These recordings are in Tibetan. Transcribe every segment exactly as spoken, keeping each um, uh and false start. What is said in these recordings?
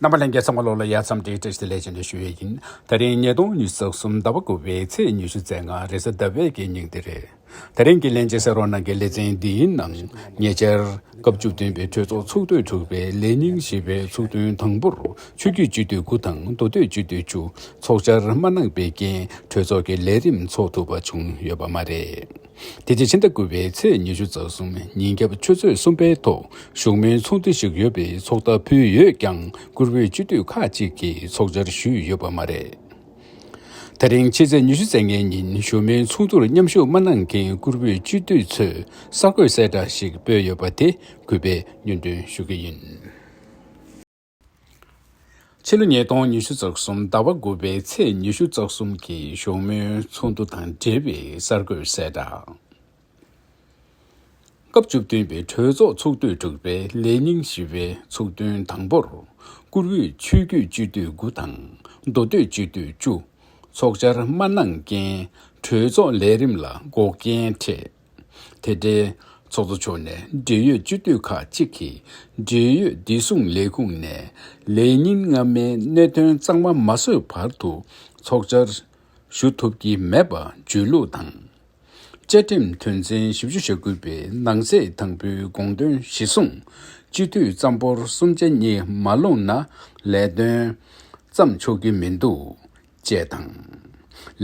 རྣམ་པ་ལྷན་རྒྱས་ཚང་མ་ལོག་ལ་ཡ་མཚམས་འདྲིའི་བཀྲ་ཤིས་བདེ་ལེགས་ཅན་དུ་ཞུ་ཡས་ཡིན། ད་རིང་ཉིས་སྟོང་ཉི་ཤུ་རྩ་གསུམ་ཟླ་བ་དགུ་པའི་ཚེས་ཉི་ཤུ་རྩ་ལྔ་རེས་གཟའ་ཟླ་བའི་གི་ཉིན་དེ་རེད། ད་རིང་གི་ལྷན་རྒྱས་གསན་རོགས་གནང་གི་ལེ་ཚན་འདིའི་ནང་ཉེ་ཆར་སྐབས་བཅུ་བདུན་པའི་གྲོས་ཚོགས་ཚོགས་དུས་དྲུག་པའི་ལས་ཉིན་བཞི་པའི་ཚོགས་ཐུན་དང་པོར་ཆོས་བརྒྱུད་སྤྱི་འཐུས་དགུ་དང་མདོ་སྟོད་སྤྱི་འཐུས་བཅུ་ཚོགས་བཅར་མ་གནང་པའི་རྐྱེན་གྲོས་ཚོགས་ཀྱི་ལས་རིམ་འཚོགས་ཐུབ་པ་བྱུང་ཡོད་པ་མ་རེད། དེ་རྗེས་ཕྱི་ཟླ་དགུ་པའི་ཚེས་ཉི་ཤུ་རྩ་གསུམ་ཉིན་རྒྱབ་ཆུ་ཚོད་གསུམ་པའི་ཐོག་བཞུགས་མོལ་ཚོགས་འདུ་ཞིག་ཡོད་པའི་ཚོགས་བརྡ་ཕུལ་ཡོད་ཀྱང་བཀུར་འོས་སྤྱི་འཐུས་ཁག་ཅིག་གིས་ཚོགས་བཅར་ཞུས་ཡོད་པ་མ་རེད། ད་རིང་ཕྱི་ཚེས་ཉི་ཤུ་རྩ་ལྔའི་ཉིན་བཞུགས་མོལ་ཚོགས་འདུར་མཉམ་ཞུགས་མ་གནང་མཁན་བཀུར་འོས་སྤྱི་འཐུས་ཚོས་གསར་འགོད་གསལ་བསྒྲགས་ཤིག་སྤེལ་ཡོད་པ་དེ་གུས་པས་སྙན་སྒྲོན་ཞུ་གི་ཡིན། ཕྱི་ལོ་ཉིས་སྟོང་ཉི་ཤུ་རྩ་གསུམ་ཟླ་བ་དགུ་པའི་ཚེས་ཉི་ཤུ་རྩ་གསུམ་གྱི་བཞུགས་མོལ་ཚོགས་འདུ་དང་འབྲེལ་བའི་གསར་འགོད་གསལ་བསྒྲགས། སྐབས་བཅུ་བདུན་པའི་གྲོས་ཚོགས་ཚོགས་དུས་དྲུག་པའི་ལས་ཉིན་བཞི་པའི་ཚོགས་ཐུན་དང་པོར་བཀུར་འོས་ཆོས་བརྒྱུད་སྤྱི་འཐུས་དགུ་དང་མདོ་སྟོད་སྤྱི་འཐུས་བཅུ་ཚོགས་བཅར་མ་གནང་རྐྱེན་གྲོས་ཚོགས་ལས་རིམ་ལ་འགོག་རྐྱེན་འཕྲད། དེ་འབྲེལ་ཚོགས་གཙོ་མཆོག་ནས་འབྲེལ་ཡོད་སྤྱི་འཐུས་ཁག་ཅིག་གིས་འབྲེལ་ཡོད་བདེ་སྲུང་ལས་ཁུངས་ནས་ལས་ཉིན་སྔ་མའི་གནད་དོན་གཙང་མ་མ་བཟོས་བར་དུ་ཚོགས་བཅར་ཞུ་ཐུབ་ཀྱི་མེད་པ་བརྗོད་ལུགས་དང་། བཅའ་ཁྲིམས་དོན་ཚན་བཞི་བཅུ་ཞེ་དགུ་པའི་ནང་གསེས་དང་པོའི་དགོངས་དོན་གཞིར་བཟུང་སྤྱི་འཐུས་རྩ་འབོར་གསུམ་ཆ་གཉིས་མ་ལོངས་ན་ལས་དོན་བརྩམས་ཆོག་གི་མི་འདུག་ཅེས་དང་།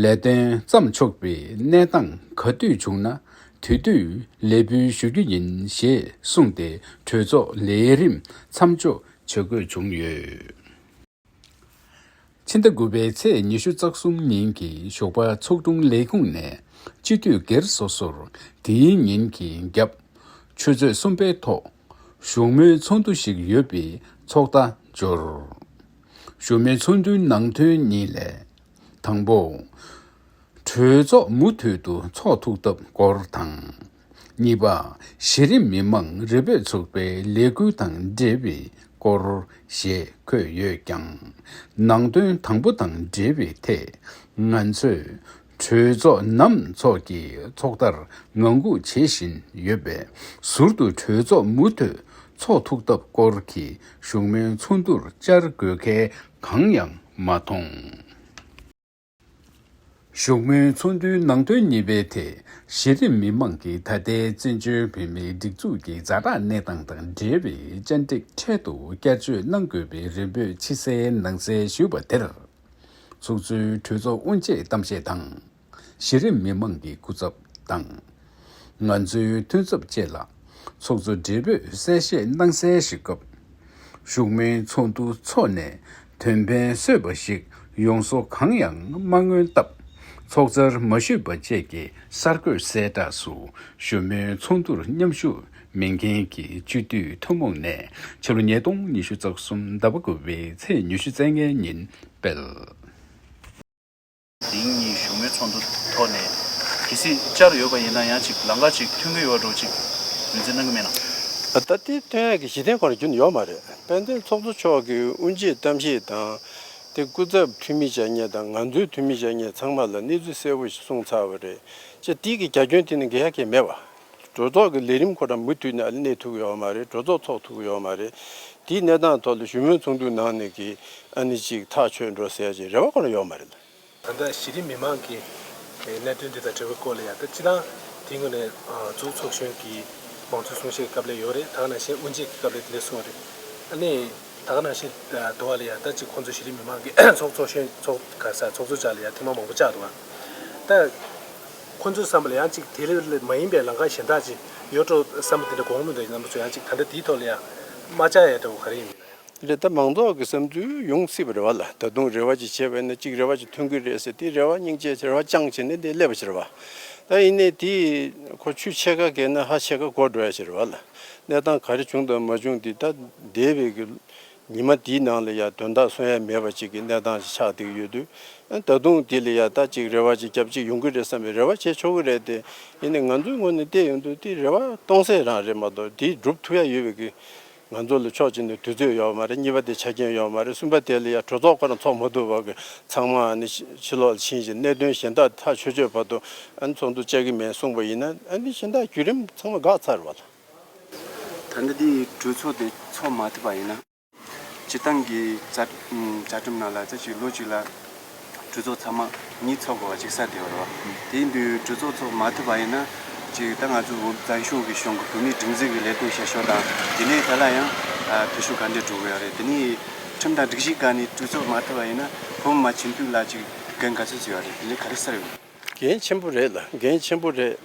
ལས་དོན་བརྩམས་ཆོག་པའི་གནས་སྟངས་ག་དུས་བྱུང་ན་དེ་དུས་ལས་འབུལ་ཞུ་རྒྱུ་ཡིན་ཞེས་གསུངས་ཏེ་གྲོས་ཚོགས་ལས་རིམ་མཚམས་འཇོག་བྱེད་དགོས་བྱུང་ཡོད། ཕྱི་ཟླ་དགུ་པའི་ཚེས་ཉི་ཤུ་རྩ་གསུམ་ཉིན་གྱི་ཞོགས་པ་ཚོགས་དྲུང་ལས་ཁུངས་ནས་སྤྱི་འཐུས་སྒེར་སོ་སོར་དེའི་ཉིན་གྱི་རྒྱབ་ཆུ་ཚོད་གསུམ་པའི་ཐོག་བཞུགས་མོལ་ཚོགས་འདུ་ཞིག་ཡོད་པའི་ཚོགས་བརྡ་འབྱོར། བཞུགས་མོལ་ཚོགས་འདུའི་ནང་དོན་གཉིས་ལས། དང་པོ། གྲོས་ཚོགས་མུ་མཐུད་དུ་འཚོགས་ཐུབ་ཐབས་སྐོར་དང་། གཉིས་པ། གཞི་རིམ་མི་མང་རེ་འབོད་ཚོགས་པའི་ལས་འགུལ་དང་འབྲེལ་བའི་སྐོར་ཞེས་འཁོད་ཡོད་ཀྱང་། ནང་དོན་དང་པོ་དང་འབྲེལ་བའི་ཐད་ང་ཚོས་གྲོས་ཚོགས་ནམ་འཚོགས་ཀྱི་ཚོགས་བརྡར་ངང་སྒུག་བྱེད་བཞིན་ཡོད་པས་ཟུར་དུ་གྲོས་ཚོགས་མུ་མཐུད་འཚོགས་ཐུབ་ཐབས་སྐོར་གྱི་བཞུགས་མོལ་ཚོགས་འདུར་བཅར་དགོས་གལ་གང་ཡང་མ་མཐོང་། བཞུགས་མོལ་ཚོགས་འདུའི་ནང་དོན་གཉིས་པའི་ཐད་གཞི་རིམ་མི་མང་གིས་ད་ལྟའི་བཙན་བྱོལ་བོད་མིའི་སྒྲིག་འཛུགས་ཀྱི་ཛ་དྲག་གནས་སྟངས་དང་འབྲེལ་བའི་བཅར་འདྲི་འཕྲལ་དུ་བསྐྱར་བཅོས་གནང་དགོས་པའི་རེ་འབོད་ཕྱི་གསལ་ནང་གསལ་ཞུས་པ་དེར། ཚོགས་གཙོས་གྲོས་ཚོགས་དབུ་འབྱེད་གཏམ་བཤད་དང་། གཞི་རིམ་མི་མང་གི་སྐུ་ཚབ་དང་། ང་ཚོའི་མཐུན་ཚབ་བཅས་ལ་ཚོགས་གཙོ་བགྲེས་པོས་གསལ་བཤད་གནང་གསལ་ཞིག་སྐབས། བཞུགས་མོལ་ཚོགས་འདུ་འཚོགས་ནས་དོན་ཕན་གསོས་པ་ཞིག་ཡོང་བཟོ་གང་ཡང་མ་མངོན་སྟབས། ཚོགས་བཅར་མ་ཞུས་པ་བཅས་ཀྱི་གསར་འགོད་གསལ་བསྒྲགས་སུ་བཞུགས་མོལ་ཚོགས་འདུར་མཉམ་ཞུགས་མེད་མཁན་གྱི་སྤྱི་འཐུས་ཐུན་མོང་ནས་ཕྱི་ལོ་ཉིས་སྟོང་ཉི་ཤུ་རྩ་གསུམ་ཟླ་བ་དགུ་པའི་ཚེས་ཉི་ཤུ་རྩ་ལྔའི་ཉིན་སྤེལ། དེ་རིང་གཉིས་བཞུགས་མོལ་ཚོགས་འདུ་ཐོག་ནས་གལ་སྲིད་བཅར་ཡོད་པ་ཡིན་ན་ཡང་ཅིག་ལམ་ཁ་ཅིག་མཐུན་གྱི་ཡོད་འགྲོ་ཅིག་ངོས་འཛིན་གནང་གི་མེད་ན། ད་ལྟ་དེ་ཐོན་ཡག་གི་གཞི་རྟེན་ཁོ་རང་རྒྱུན་ཡོད་མ་རེད། དཔལ་ལྡན་ཚོགས་གཙོ་མཆོག་གིས་དབུ་འབྱེད་གཏམ་བཤད་དང་། དེ་སྐུ་ཚབ་འཐུས་མི་བཅར་མཁན་དང་ང་ཚོའི་འཐུས་མི་བཅར་མཁན་ཚང་མ་ལ་གནས་ཚུལ་གསལ་པོ་ཞིག་གསུངས་ཚར་བ་རེད། ཅེས་དེ་གི་རྒྱ་ཁྱོན་དེ་ནས་འགལ་ཡག་གང་ཡང་མེད་པ། གྲོས་ཚོགས་ཀྱི་ལས་རིམ་ཁོ་རང་མུ་མཐུད་ནས་ཨ་ནི་གནས་ཐུབ་ཀྱི་ཡོད་མ་རེད། གྲོས་ཚོགས་ཚོགས་ཐུབ་ཀྱི་ཡོད་མ་རེད། དེའི་གནས་སྟངས་ཐོག་ལ་བཞུགས་མོལ་ཚོགས་འདུའི་ནང་ནས་ཀྱི་ཨ་ནི་ཅིག་ཐག་ཆོད་འགྲོ་ཟེར་ཡག་ཅིག་རེ་བ་ཁོ་རང་ཡོད་མ་རེད། ད་ལྟ་གཞི་རིམ་མི་མང་གི་གནད་དོན་འདི་དང་འབྲེལ་བའི་སྐོར་ལ་ཡང་ད་སྤྱི་བཏང་དེའི་སྔོན་ནས་མཛུབ་ཚོགས་གཞོན་གྱིས་མང་གཙོའི་གསུང་བཤད་སྐབས་ལ་ཡོད་རེད། ད་ག་ནང་བཞིན་དབུ་འབྱེད་ཀྱི་སྐབས་ལ་དེ་འདྲ་གསུངས་རེད། ཨ་ནི་ད་ག་ནང་བཞིན་འདུག་བ་ལ་ཡང་ད་ཅིག་ཁོང་ཚོ་གཞི་རིམ་མི་མང་གི་ཚོགས་གཙོ་གཞོན་ཚོགས་ག་ས་ཚོགས་གཙོ་བཅར་ལ་ཡང་ཐེངས་མ་མང་པོ་བཅར་འདུག་བ། ད་ཁོང་ཚོའི་བསམ་པ་ལ་ཡང་ཅིག་དེ་ལས་མ་ཡིན་པའི་ལམ་ཁ་གཞན་དག་ཅིག་ཡོད་འགྲོ་བསམ་པ་དེ་འདྲ་དགོངས་མི་འདུག་རྣམ་པ་ཚོ་ཡང་ཅིག་ད་ལྟ་དེའི་ཐོག་ལ་ཡང་མ་བཅར་ཡ་འདྲ་བོ་ག་རེ་ཡིན་མིན་ལ་ཡང་། རེད། ད་མང་ཚོགས་ཀྱི་བསམ་ཚུལ་ཡོང་སྲིད་པ་རེད་བ་ལ། ད་དུང་རེ་བ་ཅིག་བྱས་པ་ཡིན་ན་གཅིག་རེ་བ་ཅིག་ཐོན་གྱི་རེད་ཟེར། དེ་རེ་བ་སྙིང་རྗེ་རེ་བ་བཅངས་བྱས་ནས་དེ་སླེབས་པ་ཞིག་རེད་བ། ད་ཡིན་ནའི་དེ་ཁོ་ཆུ་ཕྱེད་ཀ་བརྒལ་ན་ཧ་ཕྱེད་ཀ་འགོར་འགྲོ་ཡ་ཞིག་རེད་བ་ལ། གནས་སྟངས་ག་རེ་བྱུང་དང་མ་བྱུང་དེ་ད་འདས་པའི་གི་ཉི་མ་དེའི་ནང་ལ་ཡ་དོན་དག་གསུང་ཡ་མེད་པ་ཅིག་གི་གནས་སྟངས་ཤིག་ཆགས་བསྡད་ཀྱི་ཡོད་དུས། ད་དུང་དེ་ལ་ཡ་ད་ཅིག་རེ་བ་ཅིག་རྒྱབ་ཅིག་ཡོང་གི་རེད་བསམ་པའི་རེ་བ་བྱེད་ཆོག་གི་རེད་དེ། ཡིན་ནའི་ང་ཚོའི་ངོས་ནས་བལྟས་ཡོང་དུས་དེ་རེ་བ་སྟོང་ཟད་རང་རེད་མ་གཏོགས་དེ་སྒྲུབ་ཐུབ་ཡ་ཡོད་པའི་གི་ང་ཚོ་ལ་ཕྱོགས་གཅིག་ནས་དུས་ཚོད་ཡོད་མ་རེད། གཉིས་པ་དེ་ཆ་རྐྱེན་ཡོད་མ་རེད། གསུམ་པ་དེ་ལ་ཡ་གྲོས་ཚོགས་ཁོ་རང་ཚོགས་མ་ཐུབ་པ་གི་ཚང་མ་ཨ་ནི་ཕྱི་ལོགས་ལ་ཕྱིན་བྱས་གནད་དོན་གཞན་དག་ཐག་ཆོད་ཆོད་བར་དུ་ཨ་ནི་ཚོགས་འདུ་བཅར་གྱི་མེད་གསུངས་པ་ཡིན་ན། ཨ་ནི་གཞན་དག་བརྒྱུད་རིམ་ཚང་མ་འགག་ཚར་བ་ལ། ད་ལྟ་འདི་གྲོས་ཚོགས་དེ་ཚོགས་མ་ཐུབ་པ་ཡིན་ན། སྤྱིར་བཏང་གི་རྩ་ཨུམ་རྩ་ཁྲིམས་ནང་ལ་ཙམ་ཞིག་ལོ་གཅིག་ལ་གྲོས་ཚོགས་ཚང་མ་གཉིས་ཚོགས་དགོས་པ་ཅིག་གསལ་བསྡད་ཡོད་རེད་བ། དེ་ཡིན་དུས་གྲོས་ཚོགས་ཚོགས་མ་ཐུབ་པ་ཡིན་ན་ཅིག་ད་ང་ཚོ་འོས་བཙན་བྱོལ་གྱི་གཞུང་གི་བོད་མིའི་སྒྲིག་འཛུགས་ཀྱི་ལས་དོན་བྱེད་ཕྱོགས་དང་དེ་ནས་ད་ལ་ཡང་ཨ་འཐུས་ཤོར་ག་འདྲས་འགྲོ་གི་ཡོད་རེད། དེ་ནས་ཁྲིམས་དང་སྒྲིག་གཞི་སྒང་ནས་གྲོས་ཚོགས་མ་ཐུབ་པ་ཡིན་ན་བོད་མི་མང་སྤྱི་འཐུས་ལ་ཅིག་འགན་ག་ཚོད་ཅིག་ཡོད་རེད། དེ་ནས་ག་རེ་གསལ་ཡོད། འགན་ཆེན་པོ་རེད་ལ། འགན་ཆེན་པོ་རེད།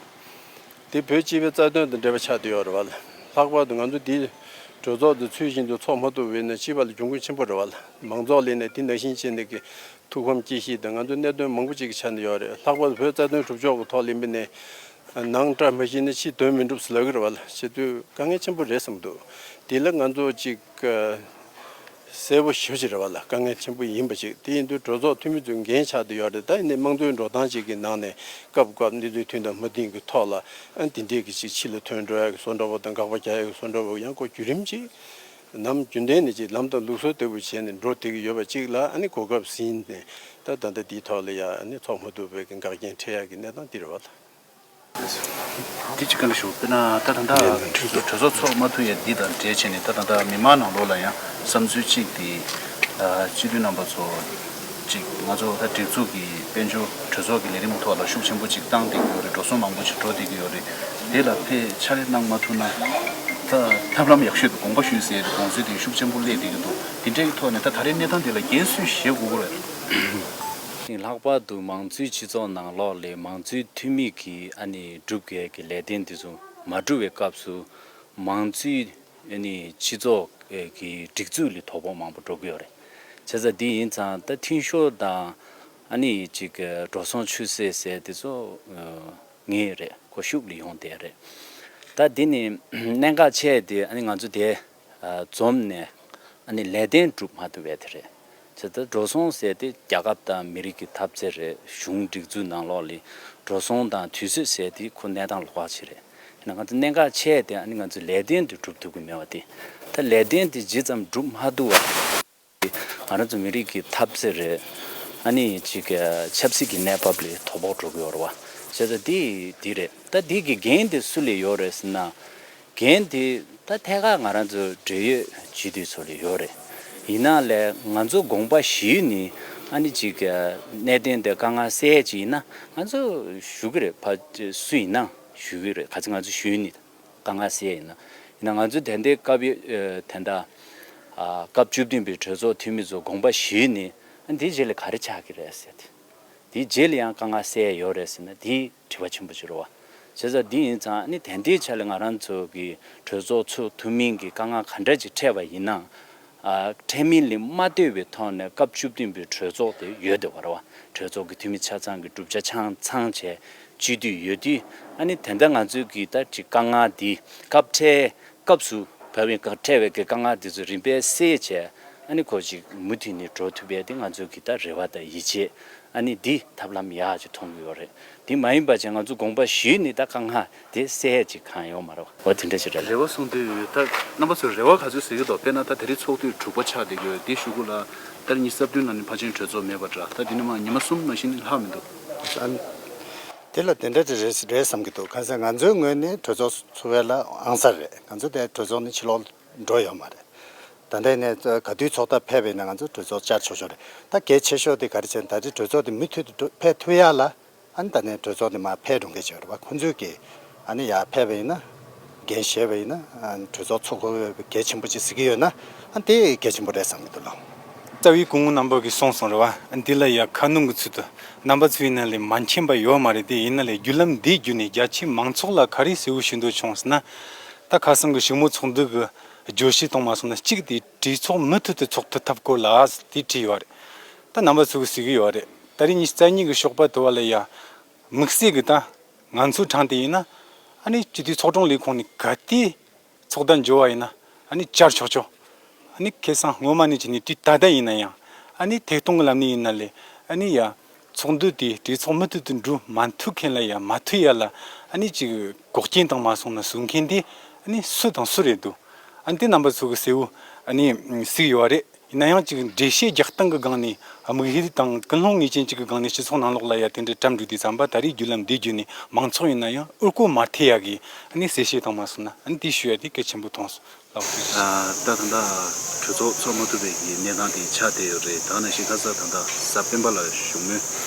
དེ་བོད་སྤྱི་པའི་རྩ་དོན་དང་འབྲེལ་བ་ཆགས་བསྡད་ཡོད་རེད་བ་ལ། ལྷག་པར་དུ་ང་ཚོ་འདིའི་གྲོས་ཚོགས་འདི་ཚུལ་བཞིན་དུ་ཚོགས་མ་ཐུབ་པ་ཡིན་ན་སྤྱི་པ་ལ་གྱོང་གུན་ཆེན་པོ་རེད་བ་ལ། མང་ཚོགས་ལ་ནས་དེ་ནང་བཞིན་བྱས་ནས་ཀྱི་ཐུགས་ཕམ་སྐྱེ་གཞི་དང་ང་ཚོ་གནད་དོན་མང་པོ་ཅིག་གི་ཆ་ནས་ཡོད་རེད། ལྷག་པར་དུ་བོད་རྩ་དོན་སྒྲུབ་ཕྱོགས་ཀྱི་ཐོག་ལ་ཡིན་པ་ནས་ནང་བཀྲ་མ་ཤིས་ན་ཕྱི་དོན་མི་འགྲུབ་ཟེར་ལབ་ཀྱི་རེད་བ་ལ། བྱེད་དུས་དཀའ་ངལ་ཆེན་པོ་རེད་བསམ་འདུག་དེ་ལ་ང་ཚོ་ཅིག་གསལ་པོ་ཞེ་པོ་ཅིག་རེད་བ་ལ། དཀའ་ངལ་ཆེན་པོ་ཡིན་པ་ཅིག་དེ་ཡིན་དུས་གྲོས་ཚོགས་འཐུས་མི་ཚོའི་འགན་ཆགས་བསྡད་ཡོད་རེད། ད་ཡིན་ནའི་དམངས་གཙོའི་འགྲོ་སྟངས་ཅིག་གི་ནང་ནས་སྐབས་སྐབས་གནས་ཚུལ་མཐུན་དང་མ་མཐུན་གྱི་ཐོག་ལ་ཨ་འདི་འདྲས་ཀྱི་ཅིག་ཕྱི་ལ་ཐོན་འགྲོ་ཡག་གི་བཟོ་འདྲ་བོ་དང་དགག་པ་རྒྱག་ཡག་གི་བཟོ་འདྲ་བོ་ཡང་ཁོ་བརྒྱུད་རིམ་ཅིག་ནམ་རྒྱུན་ལྡན་ནས་ཅིག་ལམ་དང་ལུགས་སྲོལ་ལྟ་བུ་བྱས་ནས་འགྲོ་བསྡད་ཀྱི་ཡོད་པ་ཅིག་ལ་ཨ་ནི་གོ་སྐབས་ཟིན་ནས་ད་ད་ལྟ་འདིའི་ཐོག་ལ་ཡ་ཨ་ནི་ཚོགས་མ་ཐུབ་པའི་གི་འགག་རྐྱེན་འཕྲད་ཡག་གི་གནས་སྟངས་འདི་རེད་བ་ལ། དེ་གཅིག་བཀའ་འདྲི་ཞུ། དཔེར་ན་ད་ད་ལྟ་གྲོས་ཚོགས་ཚོགས་མ་ཐུབ་ཡས་འདི་དང་འབྲེལ་བྱས་ནས་ད་ད་ལྟ་མི་མང་ནང་ལོགས་ལ་ཡང་བསམ་ཚུལ་གཅིག་དེ་སྤྱི་འཐུས་རྣམ་པ་ཚོ་གཅིག་ང་ཚོ་ད་སྒྲིག་འཛུགས་ཀྱི་དཔལ་འབྱོར་གྲོས་ཚོགས་ཀྱི་ལས་རིམ་ཐོག་ལ་ཤུགས་ཆེན་པོ་གཅིག་བཏང་བསྡད་ཀྱི་ཡོད་རེད། འགྲོ་སོང་མང་པོ་ཞིག་འགྲོ་བསྡད་ཀྱི་ཡོད་རེད། དེ་ལ་ཕར་ཕྱག་ལས་གནང་མ་ཐུབ་ན་ད་ཐབས་ལམ་ཡག་ཤོས་དང་དགོངས་པ་ཞུས་ཟེར་ཡས་དེ་དགོངས་ཚུལ་དེ་ཤུགས་ཆེན་པོ་སླེབས་བསྡད་ཀྱི་འདུག་དེ་འདྲའི་ཐོག་ནས་ད་ད་རེས་གནས་སྟངས་དེ་ལ་འགན་སུས་བཞེས་དགོས་ཀྱི་རེད། ལྷག་པར་དུ་མང་གཙོའི་སྤྱི་ཚོགས་ནང་ལོགས་ལ་མང་གཙོའི་འཐུས་མི་གིས་ཨ་ནི་སྒྲུབ་དགོས་ཀྱི་ལས་དོན་དེ་ཚོ་མ་སྒྲུབ་པའི་སྐབས་སུ་མང་གཙོའི་ཨ་ནི་སྤྱི་ཚོགས་ཀྱི་སྒྲིག་འཛུགས་ལ་དོ་ཕོག་མང་པོ་འགྲོ་གི་ཡོད་རེད། བྱས་ཙང་འདི་ཡིན་ཙང་ད་འཐུས་ཤོར་དང་ཨ་ནི་ཅིག་འགྲོ་སོང་ཆུད་ཟོས་ཟེར་དེ་ཚོ་ངེས་རེད། ཁོ་ཤུགས་ལ་ཡོང་བསྡད་རེད། ད་འདི་ནི་གནད་འགག་ཆེ་དེ་ཨ་ནི་ང་ཚོ་དེ། འཛོམས་ནས་ཨ་ནི་ལས་དོན་སྒྲུབ་མ་ཐུབ་པའི་དེ་རེད། བྱས་ཙང་འགྲོ་སོང་ཟེར་དེ་རྒྱལ་ཁབ་དང་མི་རིགས་ཀྱི་འཐབ་རྩོད་རེད། གཞུང་སྒྲིག་འཛུགས་ནང་ལོགས་ལ་འགྲོ་སོང་དང་དུས་ཚོད་ཟེར་དེ་ཁོ་གནས་སྟངས་ལོགས་ཀ་ཅིག་རེད། ཡིན་ན་ང་ཚོ་གནད་འགག་ཆེ་དེ་ཨ་ནི་ང་ཚོ་ལས་དོན་དེ་སྒྲུབ་ཐུབ་ཀྱི་མེད་པ་དེ། ད་ལས་དོན་དེ་ཇི་ཙམ་སྒྲུབ་མ་ཐུབ་པ། ང་རང་ཚོ་མི་རིགས་ཀྱི་འཐབ་རྩོད་རེད། ཨ་ནི་ཅིག་ཆབ་སྲིད་ཀྱི་གནས་བབ་ལ་དོ་ཕོག་འགྲོ་གི་ཡོད་རེད་བ། བྱས་ཙང་དེ་དེ་རེད། ད་དེ་གི་འགན་དེ་སུ་ལ་ཡོད་རེད་ཟེར་ན། འགན་དེ་ད་ཐད་ཀར་ང་རང་ཚོ་འབྲེལ་ཡོད་སྤྱི་འཐུས་ཚོ་ལ་ཡོད་རེད། ཡིན་ན་ལས་ང་ཚོ་དགོངས་པ་ཞུས་ནས་ཨ་ནི་ཅིག་གནད་དོན་དེ་དཀའ་ངལ་སེལ་ཡས་ཅིག་ཡིན་ན་ང་ཚོ་ཞུ་གི་རེད། ཕ་སུ་ཡིན་ན་ཞུ་གི་རེད། ག་ཚོད་ང་ཚོ་ཞུས་ནས་དཀའ་ངལ་སེལ་ཡས་ཡིན་ན། ཡིན་ན་ང་ཚོ་དེ་འདྲའི་སྐབས་ཡོད་དེ་འདྲ་སྐབས་བཅུ་བདུན་པའི་གྲོས་ཚོགས་འཐུས་མི་ཚོ་དགོངས་པ་ཞུས་ནས་ཨ་ནི་དེའི་རྗེས་ལ་ག་རེ་ཆགས་ཀྱི་རེད་ཟེར་ཏེ། དེའི་རྗེས་ལ་ཡང་དཀའ་ངལ་སེལ་ཡས་ཡོད་རེད་ཟེར་ན་དེ་དྲི་བ་ཆེན་པོ་ཅིག་རེད་བ། བྱས་ཙང་འདི་ཡིན་ཙང་ཨ་ནི་དེ་འདྲའི་ཆ་ལ་ང་རང་ཚོ་གི་གྲོས་ཚོགས་ཚོགས་ཐུབ་མིན་གྱི་དཀའ་ངལ་ག་འདྲ་ཅིག་འཕྲད་པ་ཡིན་ན། ཨ་འཕྲལ་མིན་ལ་མ་ལྟོས་པའི་ཐོག་ནས་སྐབས་བཅུ་བདུན་པའི་གྲོས་ཚོགས་དེ་ཡོད་བསྡད་པ་རེད་བ། གྲོས་ཚོགས་ཀྱི་འཐུས་མི་ཆ་ཚང་གི་གྲུབ་ཆ་ཆ་ཚང་བྱས་སྤྱི་འཐུས་ཡོད་དུས་ཨ་ནི་དེ་འདྲ་ང་ཚོའི་གི་ད་ཅིག་དཀའ་ངལ་འདི་སྐབས་འཕྲལ་སྐབས་སུ་བབས་པའི་སྐབས་འཕྲད་པའི་གི་དཀའ་ངལ་འདི་ཚོ་རིམ་པས་སེལ་བྱས་ཨ་ནི་ཁོ་ཅིག་མུ་མཐུད་ནས་འགྲོ་ཐུབ་པའི་དེ་ང་ཚོའི་གི་ད་རེ་བ་དང་ཡིད་ཆེས། ཨ་ནི་འདི་ཐབས་ལམ་ཡག་ཅིག་མཐོང་གི་ཡོད་རེད། འདི་མ་ཡིན་པ་བྱས་ང་ཚོ་དགོངས་པ་ཞུས་ནས་ད་དཀའ་ངལ་དེ་སེལ་ཡས་ཅིག་གང་ཡོད་མ་རེད་བ། འོ་དེ་འདྲ་ཞིག་རེད་ལ། རེ་བ་གསུངས་དུས་ད་རྣམ་པ་ཚོས་རེ་བ་ག་ཚོད་ཟེར་གྱི་འདུག་དཔེར་ན་ད་དེ་རིང་ཚོགས་དུས་དྲུག་པ་ཆགས་བསྡད་ཀྱི་ཡོད། དེ་གཞུག་གུ་ལ་ད་རེས་ཉི་ཤུ་རྩ་བདུན་ལ་ནི་ཕལ་ཆེར་གྲོས་ཚོགས་མེད་པ་འདྲ། ད་དེ་ནི་མ་ཉི་མ་གསུམ་ནང་བཞིན་ལྷག་མི་འདུག་ཨ་ནི་དེ་ལ་དེ་འདྲ་ཅིག་རེད་རེད་བསམ་གྱི་འདུག་གང་ཟེར་ང་ཚོའི་ངོས་ནས་གྲོས་ཚོགས་ཚུགས་པ་ལ་ཨང་གསར་རེད། ང་ཚོ་དེ་གྲོས་ཚོགས་ནི་ཕྱི་ལོགས་འགྲོ་ཡོད་མ་རེད། ད་ལྟ་ནས་ག་དུས་ཚོགས་ཐབས་ཕེབས་པ་ཡིན་ན་ང་ཚོ་གྲོས་ཚོགས་བཅར་ཆོག་ཆོག་རེད། ད་གལ་ཆེ་ཤོས་དེ་ག་རེ་བྱས་ན་ད་ལྟའི་གྲོས་ཚོགས་དེ་མུ་མཐུད་དུ་འགྲོ་ཕེབས་ཐུབ་ཡ་ལ་ཨ་ནི་ད་ནས་གྲོས་ཚོགས་དེ་མར་ཕེབས་འགྲོ་མཁན་ཅིག་ཡོད་རེད་པ། ཁོང་ཚོས་ཀྱིས་ཨ་ནི་ཡར་ཕེབས་པ་ཡིན་ན་འགན་བཞེས་པ་ཡིན་ན་ཨ་ནི་གྲོས་ཚོགས་ཚུགས་དགོས་པའི་གལ་ཆེན་པོ་ཅིག་གཟིགས་ཀྱི་ཡོད་ན་ཨ་ནི་དེ་གལ་ཆེན་པོ་རེད་བསམ་གྱི་འདུག་ལགས། རྩ་བའི་སྐུ་ངོ་རྣམ་པ་གིས་གསུངས་སོང་རེད་བ། འདི་ལ་ཡ་ཁ་སྣོན་གྱི་ཚུལ་དུ་རྣམ་པ་ཚོའི་ནང་ལས་མ་མཁྱེན་པ་ཡོད་མ་རེད་དེ། ཡིན་ན་ལས་བརྒྱུད་ལམ་འདིའི་བརྒྱུད་ནས་རྒྱ་ཆེའི་མང་ཚོགས་ལ་ག་རེ་ཟེར་བ་ཞུ་འདོད་བྱུང་ཟེར་ན། ད་ཁ་སང་གི་བཞུགས་མོལ་ཚོགས་འདུ་གི་བརྗོད་གཞི་དང་མ་སོང་ན་གཅིག་དེ་གྲོས་ཚོགས་མུ་མཐུད་དུ་ཚོགས་ཐུབ་ཐབས་སྐོར་ལ་དེ་བྲིས་ཡོད་རེད། ད་རྣམ་པ་ཚོ་གིས་གཟིགས་ཀྱི་ཡོད་རེད། ད་རེས་ཉི་ཤུ་རྩ་གཉིས་ཀྱི་ཞོགས་པ་དུ་བ་ལ་ཡ་དམིགས་བསལ་གྱི་ད་ང་ཚོའི་གྲངས་དེ་ཡིན་ན་ཨ་ནི་སྤྱི་འཐུས་ཚོགས་དྲུང་ལས་ཁུངས་ནས་ག་དུས་ཚོགས་བརྡ་འབྱོར་བ་ཡིན་ན་ཨ་ནི་བཅར་ཆོག་ཆོག་ཨ་ནི་ཁ་སང་སྔོན་མ་ནས་བྱས་ནས་དུས་ད་ལྟ་ཡིན་ན་ཡང་ཨ་ནི་ཐད་གཏོང་གི་ལམ་ནས་ཡིན་ན་ལས་ཨ་ནི་ཡ་ཚོགས་འདུ་དེ་གྲོས་ཚོགས་མུ་མཐུད་དུ་འགྲོ་མ་ཐུབ་མཁན་ལ་ཡ་མ་ཐུབ་ཡ་ལ་ཨ་ནི་ཅིག་འགོག་རྐྱེན་དང་མ་སོང་ན་བཟོ་མཁན་དེ་ཨ་ནི་སུ་དང་སུ་རེད་འདུག་ཨ་ནི་དེ་རྣམ་པ་ཚོ་གིས་གསལ་བོ་ཨ་ནི་གཟིགས་ཡོད་རེད། ཡིན་ན་ཡང་ཅིག་འགྲེལ་བཤད་རྒྱག་སྟངས་ཀྱི་སྒང་ནས་དམིགས་ཡུལ་དང་ཀུན་སློང་ངེས་ཅན་ཅིག་གི་སྒང་ནས་སྤྱི་ཚོགས་ནང་ལོགས་ལ་ཡ་དེ་འདྲའི་གྲབས་འགྲོ་དུས་ཙམ་པ། ད་རེས་བརྒྱུད་ལམ་འདི་བརྒྱུད་ནས་མང་ཚོགས་ཡིན་ན་ཡང་ཨུ་རྒོད་མ་ཐེབས་ཡ་གི་ཨ་ནི་གསལ་བཤད་དང་མ་སོང་ན་ཨ་ནི་དེ་ཞུ་ཡ་དེ་གལ་ཆེན་པོ་མཐོང་སོང་། ལགས་སོ། ཨ། ད་ད་ལྟ་གྲོས་ཚོགས་ཚོགས་མ་ཐུབ་པའི་གི་གནས་སྟངས་དེ་ཆགས་བསྡད་ཡོད་རེད། ད་ནང་བཞིན་ཁ་སང་ད་ལྟ་གཟའ་སྤེན་པ་ལ་བཞུགས་མོལ་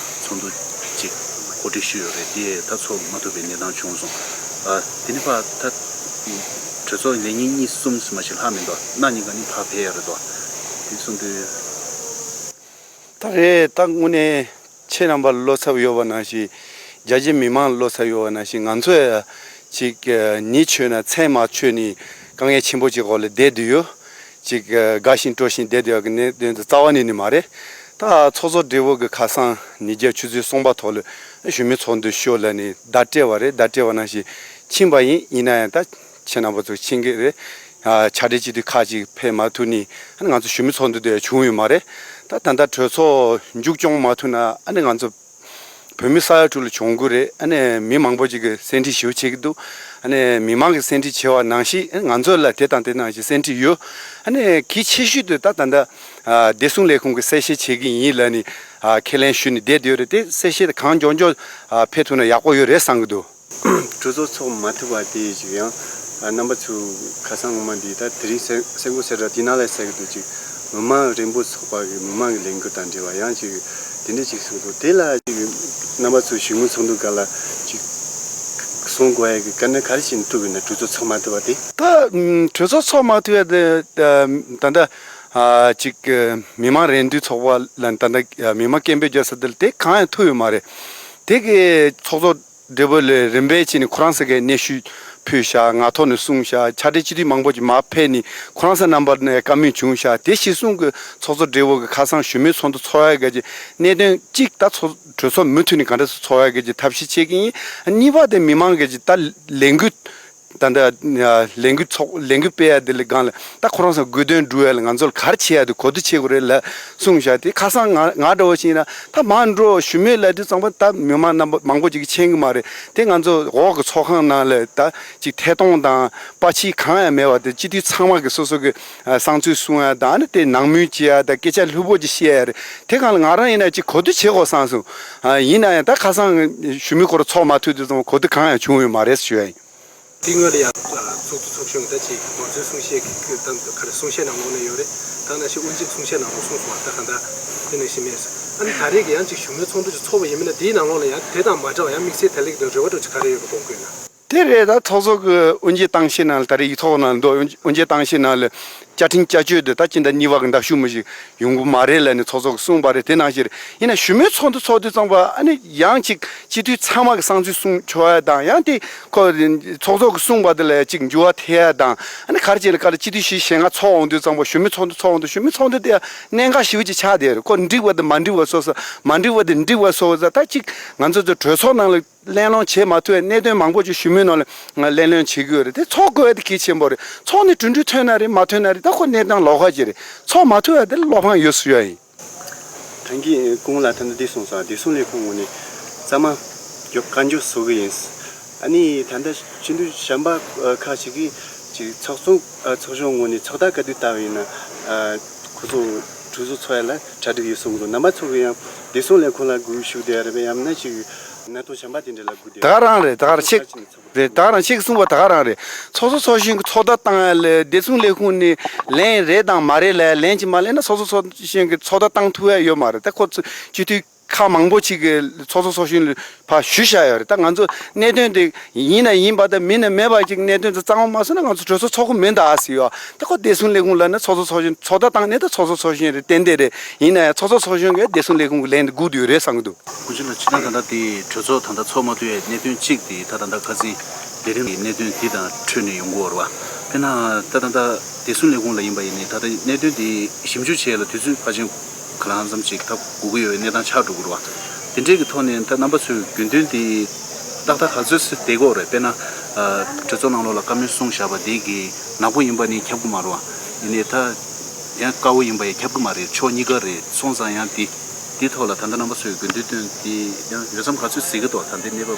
ཚོགས་འདུ་ཅིག་གོ་སྒྲིག་ཞུས་ཡོད་རེད། དེ་ད་ཚོགས་མ་ཐུབ་པའི་གནས་སྟངས་བྱུང་སོང་། ཨ། དེ་ནི་ཕར་ད་གྲོས་ཚོགས་ལས་ཉིན་གཉིས་གསུམ་ཙམ་ཞིག་ལྷག་མི་འདུག་གནངས་ཉིན་ག་ནི་ཕར་ཕེབས་ཡ་རེད་དོ། དེ་གསུང་དུས། ད་རེད། ད་དངོས་གནས་ཁྱེད་རྣམ་པ་བློ་འཚབ་ཡོད་པ་ནང་བཞིན། རྒྱ་ཆེ་མི་མང་བློ་འཚབ་ཡོད་པ་ནང་བཞིན། ང་ཚོ་ཡ་ཅིག་ཉིན་ཆོད་ན་མཚན་མ་ཆོད་ནས་དཀའ་ངལ་ཆེན་པོ་ཅིག་འོག་ལ་བསྡད་བསྡད་ཡོད། ཅིག་དགའ་ཞིང་སྤྲོ་ཞིང་བསྡད་བསྡད་ཡོད་ཀྱི་གནད་དོན་དེ་རྩ་བ་ནས་ནི་མ་རེད། ད་ཚོགས་གཙོ་སྦྲེལ་པོ་གི་ཁ་སང་ཉིན་རྒྱབ་ཆུ་ཚོད་གསུམ་པ་ཐོག་ལ་ཞུ་མོལ་ཚོགས་འདུ་ཤོག་ལབ་ནས་བརྡ་སྤྲད་པ་རེད། བརྡ་སྤྲད་པ་ནང་བཞིན་ཕྱིན་པ་ཡིན། ཡིན་ན་ཡང་ད་ཁྱེད་རྣམ་པ་ཚོ་ཕྱིན་གི་རེད། ཨ། ཕྱག་སྦྲེལ་སྤྱི་འཐུས་ཁག་ཅིག་ཕེབས་མ་ཐུབ་ནས། ཨ་ནི་ང་ཚོ་ཞུ་མོལ་ཚོགས་འདུ་དེ་བྱུང་ཡོད་མ་རེད། ད་ད་ལྟ་གྲོས་ཚོགས་མཇུག་སྐྱོང་མ་ཐུབ་ན། ཨ་ནི་ང་ཚོ་བོད་མི་ས་ཡ་དྲུག་ལ་གྱོང་གུད་རེད། ཨ་ནི་མི་མང་པོ་ཅིག་གིས་སེམས་ཁྲལ་ཞེ་པོ་བྱེད་ཀྱི་འདུག་ཨ་ནི་མི་མང་གིས་སེམས་ཁྲལ་བྱེད་པ་ནང་བཞིན། ཨ་ནི་ང་ཚོ་ལ་དེ་དང་དེ་ནང་བཞིན་སེམས་ཁྲལ་ཡོད། ཨ་ནི་གལ་ཆེ་ཤོས་དེ་ད་ད་ལྟ། ཨ། བདེ་སྲུང་ལས་ཁུངས་ཀྱིས་གསལ་བཤད་བྱེད་ཀྱི་ཡིན་ལབ་ནས། ཨ། ཁས་ལེན་ཞུས་ནས་བསྡད་ཡོད་རེད། དེ་གསལ་བཤད་དེ་གང་མགྱོགས་མགྱོགས། ཨ། ཕེབས་ཐུབ་ན་ཡག་པོ་ཡོད་རེད་བསམ་གྱི་འདུག་གྲོས་ཚོགས་ཚོགས་མ་ཐུབ་པ་དེ་ཅིག་ཡང་། ཨ། རྣམ་པ་ཚོས་ཁ་སང་ངོ་མ་འདི་ད་དེ་རིང་གསལ་གསལ་པོ་གསལ་ར་དེ་ནང་ལ་གསལ་གི་འདུག་ཅིག་མི་མང་རིམ་པ་ཚོགས་པ་གི་མི་མང་གི་ལས་འགུལ་དང་འབྲེལ་བ་ཡང་ཅིག་དེ་འདྲ་ཅིག་གསུངས་འདུག་དེ་ལ་ཅིག་རྣམ་པ་ཚོས་ཞུ་མོལ་ཚོགས་འདུ་སྒང་ལ་ཅིག་གསུང་དགོས་ཡ་གི་དཀའ་གནད་ག་རེ་ཞིག་ཐུག་ཡོད་ན། གྲོས་ཚོགས་ཚོགས་མ་ཐུབ་པ་དེ། ད་གྲོས་ཚོགས་ཚོགས་མ་ཐུབ་ཡ་དེ་ད་ལྟ། ཨ། ཅིག་མི་མང་རེ་འདུན་ཚོགས་པ་ལ་ད་ལྟ་མི་མང་སྐད་འབོད་རྒྱག་ས་དེ་ལ་དེ་གང་ཡང་ཐུག་ཡོད་མ་རེད། དེ་གི་ཚོགས་གཙོ་སྦྲེལ་པོ་ལ་རིམ་པས་བྱས་ནས་ཁོ་རང་ཚོ་གིས་སྙན་ཞུ་ཕུལ་ཤག་ངག་ཐོག་ནས་གསུངས་ཤག་ཕྱག་སྦྲེལ་སྤྱི་འཐུས་མང་པོ་ཅིག་མར་ཕེབས་ནས་ཁོ་རང་ཚོ་རྣམ་པ་ནས་བཀའ་མོལ་བྱུང་ཤག་དེ་གཞིར་བཟུང་གི་ཚོགས་གཙོ་སྦྲེལ་པོ་གིས་ཁ་སང་ཞུ་མོལ་ཚོགས་འདུ་ཚོགས་ཡ་གི་གནད་དོན་གཅིག་ད་ཚོགས་གྲོས་ཚོགས་མུ་མཐུད་ནས་གང་འདྲ་སེ་ཚོགས་ཡ་གི་ཐབས་ཤེས་བྱེད་ཀྱི་ཡིན། གཉིས་པ་དེ་མི་མང་གི་ད་ལས་འགུལ། ད་ལྟ་ལས་འགུལ་ཚོགས་ལས་འགུལ་སྤེལ་ཡ་དེ་ལ་སྒང་ལ་ད་ཁོ་རང་ཚོ་དགོས་དོན་སྒྲུབ་ཡ་ལ་ང་ཚོ་ལ་ག་རེ་བྱེད་ཡ་དེ་གོ་བསྡུར་བྱེད་དགོས་རེད་ལབ་གསུངས་ཤག་དེ་ཁ་སང་ང་ང་འདྲ་བོ་ཞིག་ཡིན་ན་ད་མར་འགྲོ་ཞུ་མོལ་ལབ་དུས་ཙམ་པ་ད་མི་མང་རྣམ་པ་མང་པོ་ཅིག་གིས་མཁྱེན་གི་མ་རེད། དེ་ང་ཚོ་འོག་གི་ཚོགས་ཁང་ནང་ལ་ད་ཅིག་ཐད་གཏོང་དང་པར་ཆས་གང་ཡང་མེད་པ་དེ། སྤྱི་འཐུས་ཚང་མ་གིས་སོ་སོ་གི་ཨ་བསམ་ཚུལ་གསུང་ཡ་དང་། ཨ་ནི་དེ་ནང་མོལ་བྱེད་ཡ་དང་སྐད་ཆ་ལྷུག་པོ་ཅིག་བཤད་ཡ་རེད། དེ་སྒང་ལ་ང་རང་ཡིན་ན་ཅིག་གོ་བསྡུར་བྱེད་དགོས་བསམ་སོང་། ཨ་ཡིན་ན་ཡང་ད་ཁ་སང་ཞུ་མོལ་སྐོར་ཚོགས་མ་ཐུབ་དུས་ཙམ་པ་གོ་བསྡུར་གང་ཡང་བྱུང་ཡོད་མ་རེད་ཞུ་ཡ་ཡིན། དེ་སྔོན་ལ་ཡང་ཚོགས་གཙོ་ཚོགས་གཞོན་གྱི་ད་ཅིག་མང་གཙོའི་གསུང་བཤད་ཀྱི་ད་ག་རེ་གསུང་བཤད་ནང་ལོགས་ནས་ཡོད་རེད། ད་ནང་བཞིན་དབུ་འབྱེད་གསུང་བཤད་ནང་ལོགས་གསུངས་སོང་བ། ད་ག་འདྲ་དེ་ནང་བཞིན་མེད། ཨ་ནི་ད་རེས་ཀྱི་ཡང་ཅིག་ཞུ་མོལ་ཚོགས་འདུ་ཅིག་ཚོགས་པ་ཡིན་མིན་ན། དེའི་ནང་ལོགས་ལ་ཡང་དེ་དང་མ་འདྲ་བ་ཡང་དམིགས་བསལ་དེ་ལ་གི་རེ་བ་འདྲ་ཅིག་ག་རེ་ཡོད་པ་དགོངས་དགོས་ན། དེ་རེད། ད་ཚོགས་གཙོ་གི་དབུ་འབྱེད་གཏམ་བཤད་ནང་ལ། ད་རེས་ཡིག་ཐོག་ནང་ལ་འདུག་དབུ་འབྱེད་གཏམ་བཤད་ནང་ལ་བཅའ་ཁྲིམས་བསྐྱར་བཅོས་དེ་ད་སྤྱི་ཟླ་གཉིས་པ་གི་ཟླ་གཞུག་མ་ཞིག་ཡོང་གི་མ་རེད་ལབ་ནས་ཚོགས་གཙོ་གིས་གསུངས་པ་རེད། དེ་ནང་བཞིན་རེད། ཡིན་ན་ཞུ་མོལ་ཚོགས་འདུ་ཚོགས་དུས་ཙམ་པ་ཨ་ནི་ཡང་ཅིག་སྤྱི་འཐུས་ཚང་མ་གི་བསམ་ཚུལ་གསུང་ཆོག་ཡ་དང་། ཡང་དེ་ཁོ་ཚོགས་གཙོ་གིས་གསུངས་པ་དེ་ལ་ཅིག་འགྱུར་བ་ཐེབས་ཡ་དང་། ཨ་ནི་ག་རེ་བྱས་ན་ག་རེ། སྤྱི་འཐུས་བཞི་ཞེ་ལྔ་ཚོགས་འོང་དུས་ཙམ་པ་ཞུ་མོལ་ཚོགས་འདུ་ཚོགས་འོང་དུས། ཞུ་མོལ་ཚོགས་འདུ་དེ་ཡང་གནད་འགག་ཞེ་པོ་ཅིག་ཆགས་བསྡད་རེད། ཁོ་འགྲིག་པ་དང་མ་འགྲིག་པ་སོ་སོ། མ་འགྲིག་པ་དེ་འགྲིག་པ་སོ་སོ། ད་ཅིག་ང་ཚོ་ཚོ་གྲོས་ཚོགས་ནང་ལ་གླེང་སློང་བྱེད་མ་ཐུབ་པའི་གནད་དོན་མང་པོ་ཅིག་ཞུ་མོལ་ནང་ལ་ང་གླེང་སློང་བྱེད་ཀྱི་ཡོད་རེད། དེ་ཚོགས་དགོས་ཡ་དེ་གལ་ཆེན་པོ་རེད། ཚོགས་ནས་གྲུབ་འབྲས་ཐོན་ན་རེད། མ་ཐོན་ན་རེད། ད་ཁོ་གནས་སྟངས་ལོགས་ཀ་ཅིག་རེད། ཚོགས་མ་ཐུབ་ཡ་དེ་བློ་ཕམ་ཡོད་ཟེར་ཡ་ཡིན། ད་གིན་གོང་ལ་ད་ལྟ་འདི་གསུངས་སོང་། བདེ་སྲུང་ལས་ཁུངས་ངོས་ནས་གཙང་མ་རྒྱོབ་བཀའ་འགྱུར་བཟོ་གི་ཡིན། ཨ་ནི་ད་ལྟ་སྤྱི་འཐུས་གཞན་པ་ཁག་ཅིག་གིས་ཅིག་ཚོགས་གཙོ་ཚོགས་གཞོན་ངོས་ནས་ཚོགས་ཐག་ག་དུས་བཏབ་ཡིན་ན་ཁོ་ཚོ་གྲོས་ཚོགས་ཚོགས་ཡ་ལ་གྲ་སྒྲིག་ཡོད་གསུངས་འདུག་རྣམ་པ་ཚོ་གིས་ཡང་བདེ་སྲུང་ལས་ཁུངས་ལ་སྒུག་བཞུགས་བསྡད་ཡ་རེད་པས། ཡང་ན་ཅིག་གནད་དོན་གཞན་པ་དེ་འདྲ་ལ་སྒུག་བསྡད་ཡ་ད་ག་རང་རེད། ད་ག་རང་ཆེ་རེད། ད་ག་རང་ཁྱེད་ཀྱིས་གསུངས་པ་ད་ག་རང་རེད། ཚོགས་གཙོ་ཚོགས་གཞོན་གྱིས་ཚོགས་ཐག་བཏང་ཡ་ལ་བདེ་སྲུང་ལས་ཁུངས་ནས་ལན་རེད་དང་མ་རེད་ལབ་ཡ། ལན་ཅིག་མ་ལེན་ན་ཚོགས་གཙོ་ཚོགས་གཞོན་གྱིས་ཚོགས་ཐག་བཏང་ཐུབ་ཡ་ཡོད་མ་རེད། ད་ཁོ་ཚོ་སྤྱི་འཐུས་ཁག་མང་པོ་ཅིག་གིས་ཚོགས་གཙོ་ཚོགས་གཞོན་ལ་ཕར་ཞུས་བཞག་ཡོད་རེད། ད་ང་ཚོ་གནད་དོན་དེ་ཡིན་ན་ཡིན་པ་དང་མིན་ན་མེད་པ་ཅིག་གནད་དོན་དེ་གཙང་མ་མ་བཟོས་ན་ང་ཚོ་གྲོས་ཚོགས་ཚོགས་ཀྱི་མིན་ད་ཟེར་ཡོད། ད་ཁོ་བདེ་སྲུང་ལས་ཁུངས་ལབ་ན་ཚོགས་གཙོ་ཚོགས་གཞོན། ཚོགས་ཐག་བཏང་ནས་ད་ཚོགས་གཙོ་ཚོགས་གཞོན་རེད། ཏན་ཏན་རེད། ཡིན་ན་ཡང་ཚོགས་གཙོ་ཚོགས་གཞོན་གྱིས་བདེ་སྲུང་ལས་ཁུངས་ཀྱི་ལན་དེ་སྒུག་བསྡད་ཡོད་རེད་བསམ་གྱི་འདུག་དཀོན་མཆོག་ལགས། ཇི་ལྟར་ད་ལྟ་དེ་གྲོས་ཚོགས་ད་ལྟ་ཚོགས་མ་ཐུབ་པའི་གནད་དོན་གཅིག་དེ་ད་ད་ལྟ་ཁ་སང་ལས་རིམ་གྱི་གནད་དོན་དེ་དང་འཕྲོས་ནས་ཡོང་གི་ཡོད་རེད་བ། དཔེར་ན་ད་ད་ལྟ་བདེ་སྲུང་ལས་ཁུངས་ལ་ཡིན་པ་ཡིན་ནའི་ད་ལྟ་གནད་དོན་དེ་ཞིབ་འཇུག་བྱེད་ཡ་ལ་དུས་ཚོད་ཕལ་ཆེར་གང་ལ་གང་འཚམ་ཅིག་ད་འགོར་གྱི་ཡོད་པའི་གནས་སྟངས་ཆགས་འགྲོ་གི་རེད་བ། དེ་འདྲའི་གི་ཐོག་ནས་ད་རྣམ་པ་ཚོའི་དགོས་འདུན་དེ་ཏག་ཏག་ག་ཚོད་ཙམ་བསྡད་ཀྱི་ཡོད་རེད། དཔེར་ན་ཨ་གྲོས་ཚོགས་ནང་ལོགས་ལ་བཀའ་མོལ་གསུངས་བཞག་པ་དེ་གི་ནག་པོ་ཡིན་པ་ནི་ཁྱབ་ཀྱི་མ་རེད་བ། ཡིན་ནའི་ད་ཡང་དཀར་པོ་ཡིན་པ་ཡང་ཁྱབ་ཀྱི་མ་རེད། ཕྱོགས་གཉིས་ཀ་རེད། སོང་ཙང་ཡང་དེ་དེའི་ཐོག་ལ་ད་ལྟ་རྣམ་པ་ཚོས་དགོས་འདུན་བཏོན་དེ་ཡང་ཡོད་ཙམ་ག་ཚོད་གཟིགས་ཀྱི་འདུག་ད་ལྟའི་གནས་བབ།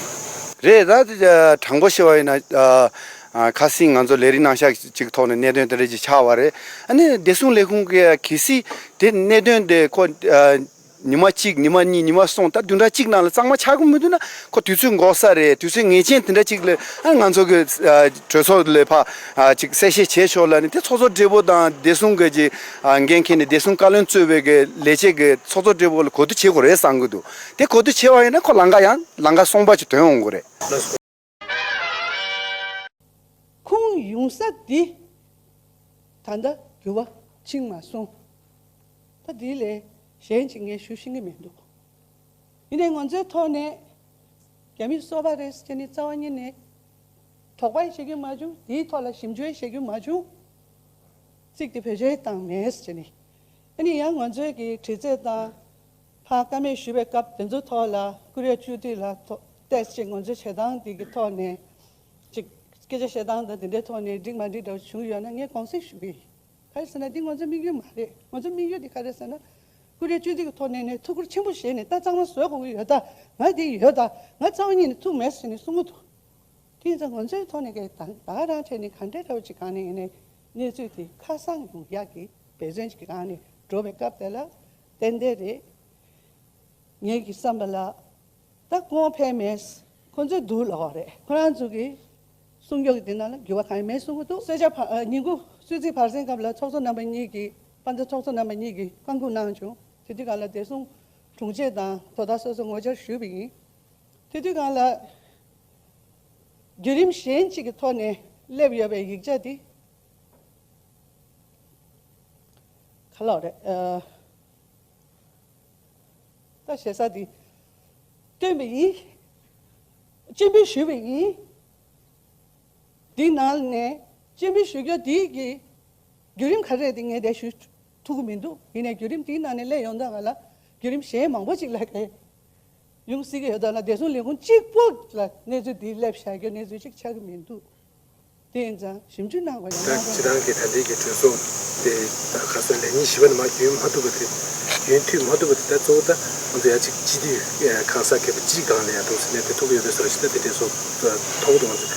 རེད། ད་དེ་དྲང་པོ་བཤད་པ་ཡིན་ན། ཨ་ ཨ། ཁ་སང་ང་ཚོ་ལས་རིགས་རྣམ་གཞག་ཅིག་ཐོག་ནས་གནད་དོན་དེ་འདྲ་ཅིག་ཆགས་པ་རེད། ཨ་ནི་བདེ་སྲུང་ལས་ཁུངས་ཀྱིས་གལ་སྲིད་དེ་གནད་དོན་དེ་ཁོ་ཨ་ཉི་མ་གཅིག་ཉི་མ་གཉིས་ཉི་མ་གསུམ་ད་བདུན་ཕྲག་གཅིག་ནང་ལ་གཙང་མ་ཆགས་ཀྱི་མི་འདུག་ན་ཁོ་དུས་ཚོད་འགོར་ས་རེད། དུས་ཚོད་ངེས་ཅན་དེ་འདྲ་ཅིག་ལ་ཨ་ང་ཚོ་གི་ཨ་གྲོས་ཚོགས་ལ་ཕར་ཨ་ཅིག་གསལ་བཤད་བྱས་ཆོག་ལབ་ནས། དེ་ཚོགས་གཙོ་སྦྲེལ་པོ་དང་བདེ་སྲུང་གི་ཅིག་ཨ་འགན་འཁྱེར་ནས་བདེ་སྲུང་བཀའ་བློན་གཙོས་པའི་གི་ལས་བྱེད་ཀྱི་ཚོགས་གཙོ་སྦྲེལ་པོ་ལ་གོ་བསྡུར་བྱེད་དགོས་རེད་བསམ་གྱི་འདུག་དེ་གོ་བསྡུར་བྱས་པ་ཡིན་ན་ཁོ་ལམ་ཁ་ཡང་ལམ་ཁ་གསུམ་པ་ཅིག་ཐོན་འོང་གི་རེད། ཁུངས་ཡོང་ས་འདི་ད་ལྟ་འགྱུར་བ་ཕྱིན་མ་སོང་། ད་འདི་ལས་གཞན་ཅིག་ངས་ཞུ་ཤེས་ཀྱི་མི་འདུག་ཡིན་ནའི་ང་ཚོའི་ཐོག་ནས་རྒྱ་མི་སོ་པ་རེད་ཟེར་ནས་རྩ་བ་ཉིད་ནས་དོགས་པ་བྱེད་ཀྱི་མ་བྱུང་། དེའི་ཐོག་ལ་ཞིབ་འཇུག་བྱེད་ཀྱི་མ་བྱུང་། ཚིག་དེ་བེད་སྤྱོད་བཏང་མེད་ཟེར་ནས། ཨ་ནི་ཡང་ང་ཚོའི་གི་དྲི་རྩད་དང་། ཕར་བཀའ་མོལ་ཞུས་པའི་སྐབས་དེ་ཚོའི་ཐོག་ལ་ཀུ་རེ་བཅུ་དུས་ལ་ཐོ་ཏེས་ཅིག་ང་ཚོའི་བྱེད་སྟངས་དེ་གི་ཐོག་ནས་ཅིག་སྐད་ཆ་བཤད་སྟངས་དང་དེ་འདྲའི་ཐོག་ནས་འགྲིག་མ་འགྲིག་འདྲ་བོ་བྱུང་ཡོད་ན་ངས་དགོངས་སེལ་ཞུ་གི་ཡིན། ག་རེ་ཟེར་ན་འདི་ང་ཚོའི་དམིགས་ཡུལ་མ་རེད། ང་ཚོའི་དམིགས་ཡུལ་དེ་ག་རེ་ཟེར་ན། ཀུ་རེ་བཅུ་དུས་ཀྱི་ཐོག་ནས་ནས་ཐུགས་ཁུར་ཆེན་པོ་བཞེས་ནས་ད་གཙང་མ་བཟོ་དགོས་ཀྱི་ཡོད་ད། ང་འདི་ཡོད་ད། ང་རྩ་བ་ཉིད་ནས་ཐུགས་མེད་ཟེར་ནས་གསུང་གི་འདུག་དེ་ཡིན་ཙང་ང་ཚོའི་ཐོག་ནས་ཀྱི་ད་ད་ག་རང་བྱས་ནས་ག་འདྲ་འདྲ་བོ་ཅིག་གང་ནས་ཡིན་ནའི་གནས་ཚུལ་དེ་ཁ་གསང་ཡོང་ཡག་གི་འབད་བརྩོན་ཅིག་གི་སྒང་ནས་འགྲོ་བའི་སྐབས་དེ་ལ་ཏན་ཏན་རེད། ངེད་ཀྱི་བསམ་པ་ལ་ད་གོང་འཕེལ་མེད། ཁོ་ཚོས་སྡུག་ལབ་པ་རེད། ཁོ་རང་ཚོ་གི་སྲུང་སྐྱོབ་ཀྱི་དེ་ནང་ལ་འགྱུར་བ་གང་ཡང་མེད་གསུང་གི་འདུག་གསོལ་ཇ་ཕ་ཨ་ཉིན་གུང་གསོལ་ཚིགས་ཕར་ཟིན་སྐབས་ལ་ཚོགས་གཙོ་རྣམ་པ་གཉིས་ཀྱིས་དཔལ་འབྱོར་ཚོགས་གཙོ་རྣམ་པ་གཉིས་ཀྱིས་བཀའ་འགུག་གནང་བྱུང་། དེ་དུས་སྒང་ལ་བདེ་སྲུང་དྲུང་ཆེ་དང་དོ་བདག་སོ་སོ་ངོ་བཅར་ཞུས་པ་ཡིན། དེ་དུས་སྒང་ལ་བརྒྱུད་རིམ་གཞན་གཅིག་གི་ཐོག་ནས་སླེབས་ཡོད་པའི་ཡིག་ཆ་དེ་ག་ལབ་རེད། ཨ། ད་ཞེ་ས་དེ་བཏོན་པ་ཡིན། སྤྱན་འབུལ་ཞུས་པ་ཡིན། འདི་ནང་ནས་སྤྱན་འབུལ་ཞུ་རྒྱུ་དེ་གི་བརྒྱུད་རིམ་ག་རེ་རེད་དེ་ངས་དེ་ཞུ་ཐུབ་ཀྱི་མི་འདུག་ཡིན་ནའི་བརྒྱུད་རིམ་དེའི་ནང་ནས་སླེབས་ཡོང་དུས་སྒང་ལ་བརྒྱུད་རིམ་གཞན་མང་པོ་ཅིག་ལ་གས་ཡོང་སྲིད་ཀྱི་ཡོད་ད་ལ། བདེ་སྲུང་ལས་ཁུངས་གཅིག་པོ་ལ་གནས་ཚུལ་འདི་སླེབས་བཞག་རྒྱུ་གནས་ཚུལ་གཅིག་ཆགས་ཀྱི་མི་འདུག་དེ་ཡིན་ཙང་ཞིབ་འཇུག་གནང་དགོས་ན་ད་གནང་དགོས། སྤྱིར་བཏང་གི་ད་ལྟའི་གི་གྲོས་ཚོགས་དེ་ད་ག་སོ་ལས་ཉིན་བཞི་པ་ནས་མར་རྒྱུན་མ་ཐུབ་པ་དེ་རྒྱུན་མཐུད་མ་ཐུབ་པ་དེ་ད་གཙོ་བོ་ད་ང་ཚོ་ཡ་གཅིག་སྤྱི་འཐུས་གང་ཟག་གལ་པོ་གཅིག་སྒང་ལ་ཡ་འདུག་ཟེར་ནས་དེ་ཐུག་གི་ཡོད་པའི་བཟོ་ཞིག་ད་དེ་འདྲའི་སོགས་མཐོང་གི་འདུག་ང་ཚོ་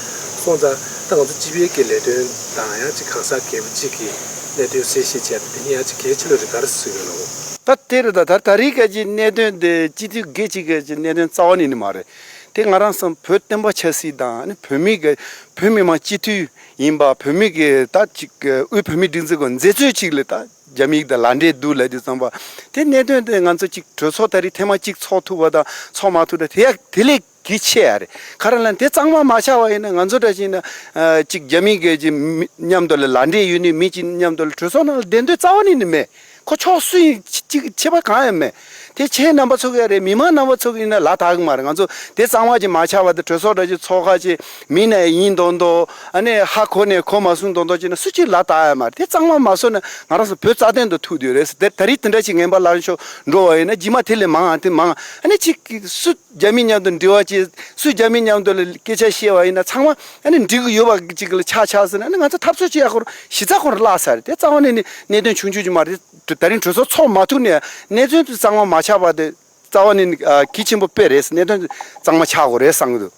སོང་ཙང་ད་ང་ཚོ་སྤྱི་པའི་གི་ལས་དོན་དང་ཡང་གཅིག་གང་ཟག་གལ་པོ་གཅིག་གི་གནད་དོན་གསལ་བཤད་བྱས་ཏེ་དེ་གཉིས་ཡང་གཅིག་གལ་ཆེ་ལོས་རེད་ག་རེ་ཟེར་གི་ལོ། ད་དེ་རེད། ད་ད་ད་རེས་ག་ཅིག་གནད་དོན་དེ་སྤྱི་འཐུས་སྒེར་གཅིག་གི་ཅིག་གནད་དོན་རྩ་བ་ནས་ནི་མ་རེད། དེ་ང་རང་ཚོ་བོད་བསྟན་པ་ཆབ་སྲིད་དང་ནི་བོད་མི་གི་བོད་མི་མང་སྤྱི་འཐུས་ཡིན་པ། བོད་མི་གི་ད་ཅིག་དབུས་བོད་མིའི་སྒྲིག་འཛུགས་ཀྱི་མཛད་གཙོ་ཅིག་ལ་ད་རྒྱ་མི་དང་ལག་འབྲེལ་འདུག་ལབ་དུས་ཙམ་པ་དེ་གནད་དོན་དེ་ང་ཚོ་ཅིག་གྲོས་ཚོགས་ད་རེས་ཐེངས་མ་གཅིག་ཚོགས་ཐུབ་པ་དང་ཚོགས་མ་ཐུབ་ད་དེ་ཡག་དེ་ལས་གལ་ཆེ་ཡ་རེད། ག་རེ་ལབ་ན་དེ་གཙང་མ་མ་ཆགས་པ་ཡིན་ན་ང་ཚོ་འདྲ་ཞིག་ཡིན་ན་ཨ་ཅིག་རྒྱ་མི་གི་ཅིག་མི་མཉམ་དུ་ལ་ལག་འབྲེལ་ཡོད་ནི་མི་ཅིག་མཉམ་དུ་ལ་གྲོས་ཚོགས་ནང་ལ་བསྡད་འདོད་རྩ་བ་ནས་ནི་མེད། ཁོ་ཕྱོགས་སུ་ཡིན་ཅིག་ཁྱད་པར་གང་ཡང་མེད། དེ་ཁྱེད་རྣམ་པ་ཚོ་གི་རེད། མི་མང་རྣམ་པ་ཚོ་གི་ཡིན་ན་ལ་དྭགས་མ་རེད། ང་ཚོ་དེ་གཙང་མ་ཅིག་མ་ཆགས་པ་དེ་གྲོས་ཚོགས་འདྲ་ཅིག་ཚོགས་ཁ་ཅིག་མི་ན་ཡིན་མདོག་མདོག་ཨ་ནི་ཧ་གོ་ནས་གོ་མ་སོང་མདོག་མདོག་ཅིག་ན་སུ་གཅིག་ལ་དྭགས་ཡ་མ་རེད། དེ་གཙང་མ་མ་བཟོ་ན་ང་རང་ཚོ་བོད་རྩ་དོན་དུ་ཐུག་དུས་རེད། དེ་ད་རེས་དེ་འདྲ་ཅིག་ངན་པ་ལངས་ཤོག་འགྲོ་བ་ཡིན་ན་རྗེས་མ་དེ་ལས་མང་ང་དེ་མང་ང་ཨ་ནི་ཅིག་སུ་རྒྱ་མི་མཉམ་དུ་འབྲེལ་བ་བྱེད། སུས་རྒྱ་མི་མཉམ་དུ་ལ་སྐད་ཆ་བཤད་པ་ཡིན་ན་ཚང་མ་ཨ་ནི་འགྲིག་གི་ཡོད་པ་ཅིག་ལ་ཆགས་ཆགས་ཟེར་ན་ཨ་ནི་ང་ཚོ་འཐབ་རྩོད་བྱེད་ཡག་ཁོ་རང་གཞི་རྩ་ཁོ་རང་བརླག་ས་རེད། དེ་རྩ་བ་ནས་ནི་གནད་དོན་ཆུང་ཆུང་ཅིག་མ་རེད། ད་རིང་གྲོས་ཚོགས་ཚོགས་མ་ཐུབ་ནས་གནད་དོན་དེ་གཙང་མ་མ་ཆགས་པ་དེ་རྩ་བ་ནས་ནི་ཨ་གལ་ཆེན་པོ་དཔེ་རེད། གནད་དོན་དེ་གཙང་མ་ཆགས་དགོས་རེད་བསམ་གི་འདུག་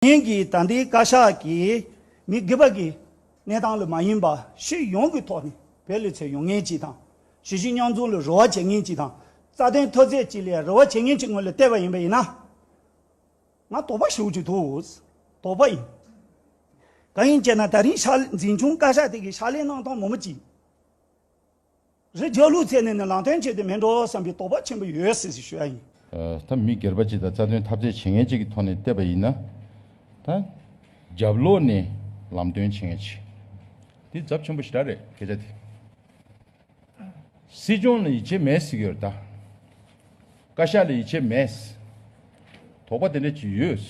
ངེད་ཀྱིས་ད་ལྟའི་བཀའ་ཤག་གིས་མི་སྒེར་པ་གི་གནས་སྟངས་ལ་མ་ཡིན་པ་སྤྱི་ཡོངས་ཀྱི་ཐོག་ནས་བོད་ལ་ཚད་ཡོང་མཁན་ཅིག་དང་། གཞིས་བྱེས་མཉམ་འཛོམས་ལ་རེ་བ་བྱེད་མཁན་ཅིག་དང་། རྩ་དོན་འཐབ་རྩོད་ཅིག་ལ་རེ་བ་བྱེད་མཁན་ཅིག་ངོས་ལ་བལྟས་པ་ཡིན་པ་ཡིན་ན། ང་དོགས་པ་ཞེ་པོ་ཅིག་འདུག་དོགས་པ་ཡིན། གང་ཡིན་ཅེ་ན་ད་རིང་ཕྱག་འཛིན་སྐྱོང་བཀའ་ཤག་དེ་གི་ཕྱག་ལས་གནང་སྟངས་མང་པོ་ཅིག་རི་རྒྱབ་ལོགས་ཚད་ནས་ནི་ལམ་སྟོན་བྱེད་དུ་མི་འགྲོ་བསམ་པའི་དོགས་པ་ཆེན་པོ་ཡོད་ཟེར་ཞུ་ཡ་ཡིན། ཨ། ད་མི་སྒེར་པ་ཅིག་དང་རྩ་དོན་འཐབ་རྩོད་བྱེད་མཁན་ཅིག་གི་ཐོག་ནས་བལྟས་པ་ཡིན་ན། ད་རྒྱབ་ལོགས་ནས་ལམ་སྟོན་བྱེད་མཁན་ཅིག་འདི་ཚབས་ཆེན་པོ་ཞེ་དྲག་རེད་སྐད་ཆ་དེ། སྲིད་སྐྱོང་ལ་ཡིད་ཆེས་མེད་ཟེར་གྱི་ཡོད་རེད་ད། བཀའ་ཤག་ལ་ཡིད་ཆེས་མེད། དོགས་པ་དེ་འདྲ་ཅིག་ཡོད།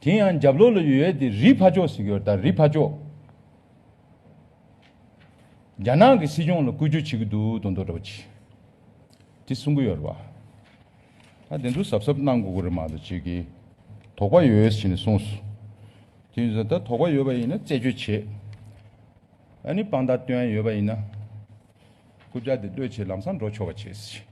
དེ་ཡང་རྒྱབ་ལོགས་ལ་ཡོད་ཡས་དེ་རིའི་ཕར་ཕྱོགས་ཟེར་གྱི་ཡོད་རེད་ད། རིའི་ཕར་ཕྱོགས། རྒྱ་ནག་གི་སྲིད་སྐྱོང་ལ་བསྐུལ་རྒྱུ་བྱེད་ཀྱི་འདུག་མདོག་མདོག་འདྲ་པོ་ཅིག་དེ་གསུང་གི་ཡོད་རེད་བ། ད་དེ་ཚོ་གཟབ་གཟབ་གནང་དགོས་ཀྱི་རེད་མ་གཏོགས་ཅིག་གིས་དོགས་པ་ཡོད་ཟེར་ནས་གསུངས་སོང་། དེ་ཡིན་ཙང་ད་དོགས་པ་ཡོད་པ་ཡིན་ན་རྩད་གཅོད་བྱེད། ཨ་ནི་དཔང་རྟགས་སྟོན་ཡ་ཡོད་པ་ཡིན་ན། རྐུབ་བཀྱག་དེ་གློད་བྱས་ལམ་སང་འགྲོ་ཆོག་པ་བྱེད་ཟེར།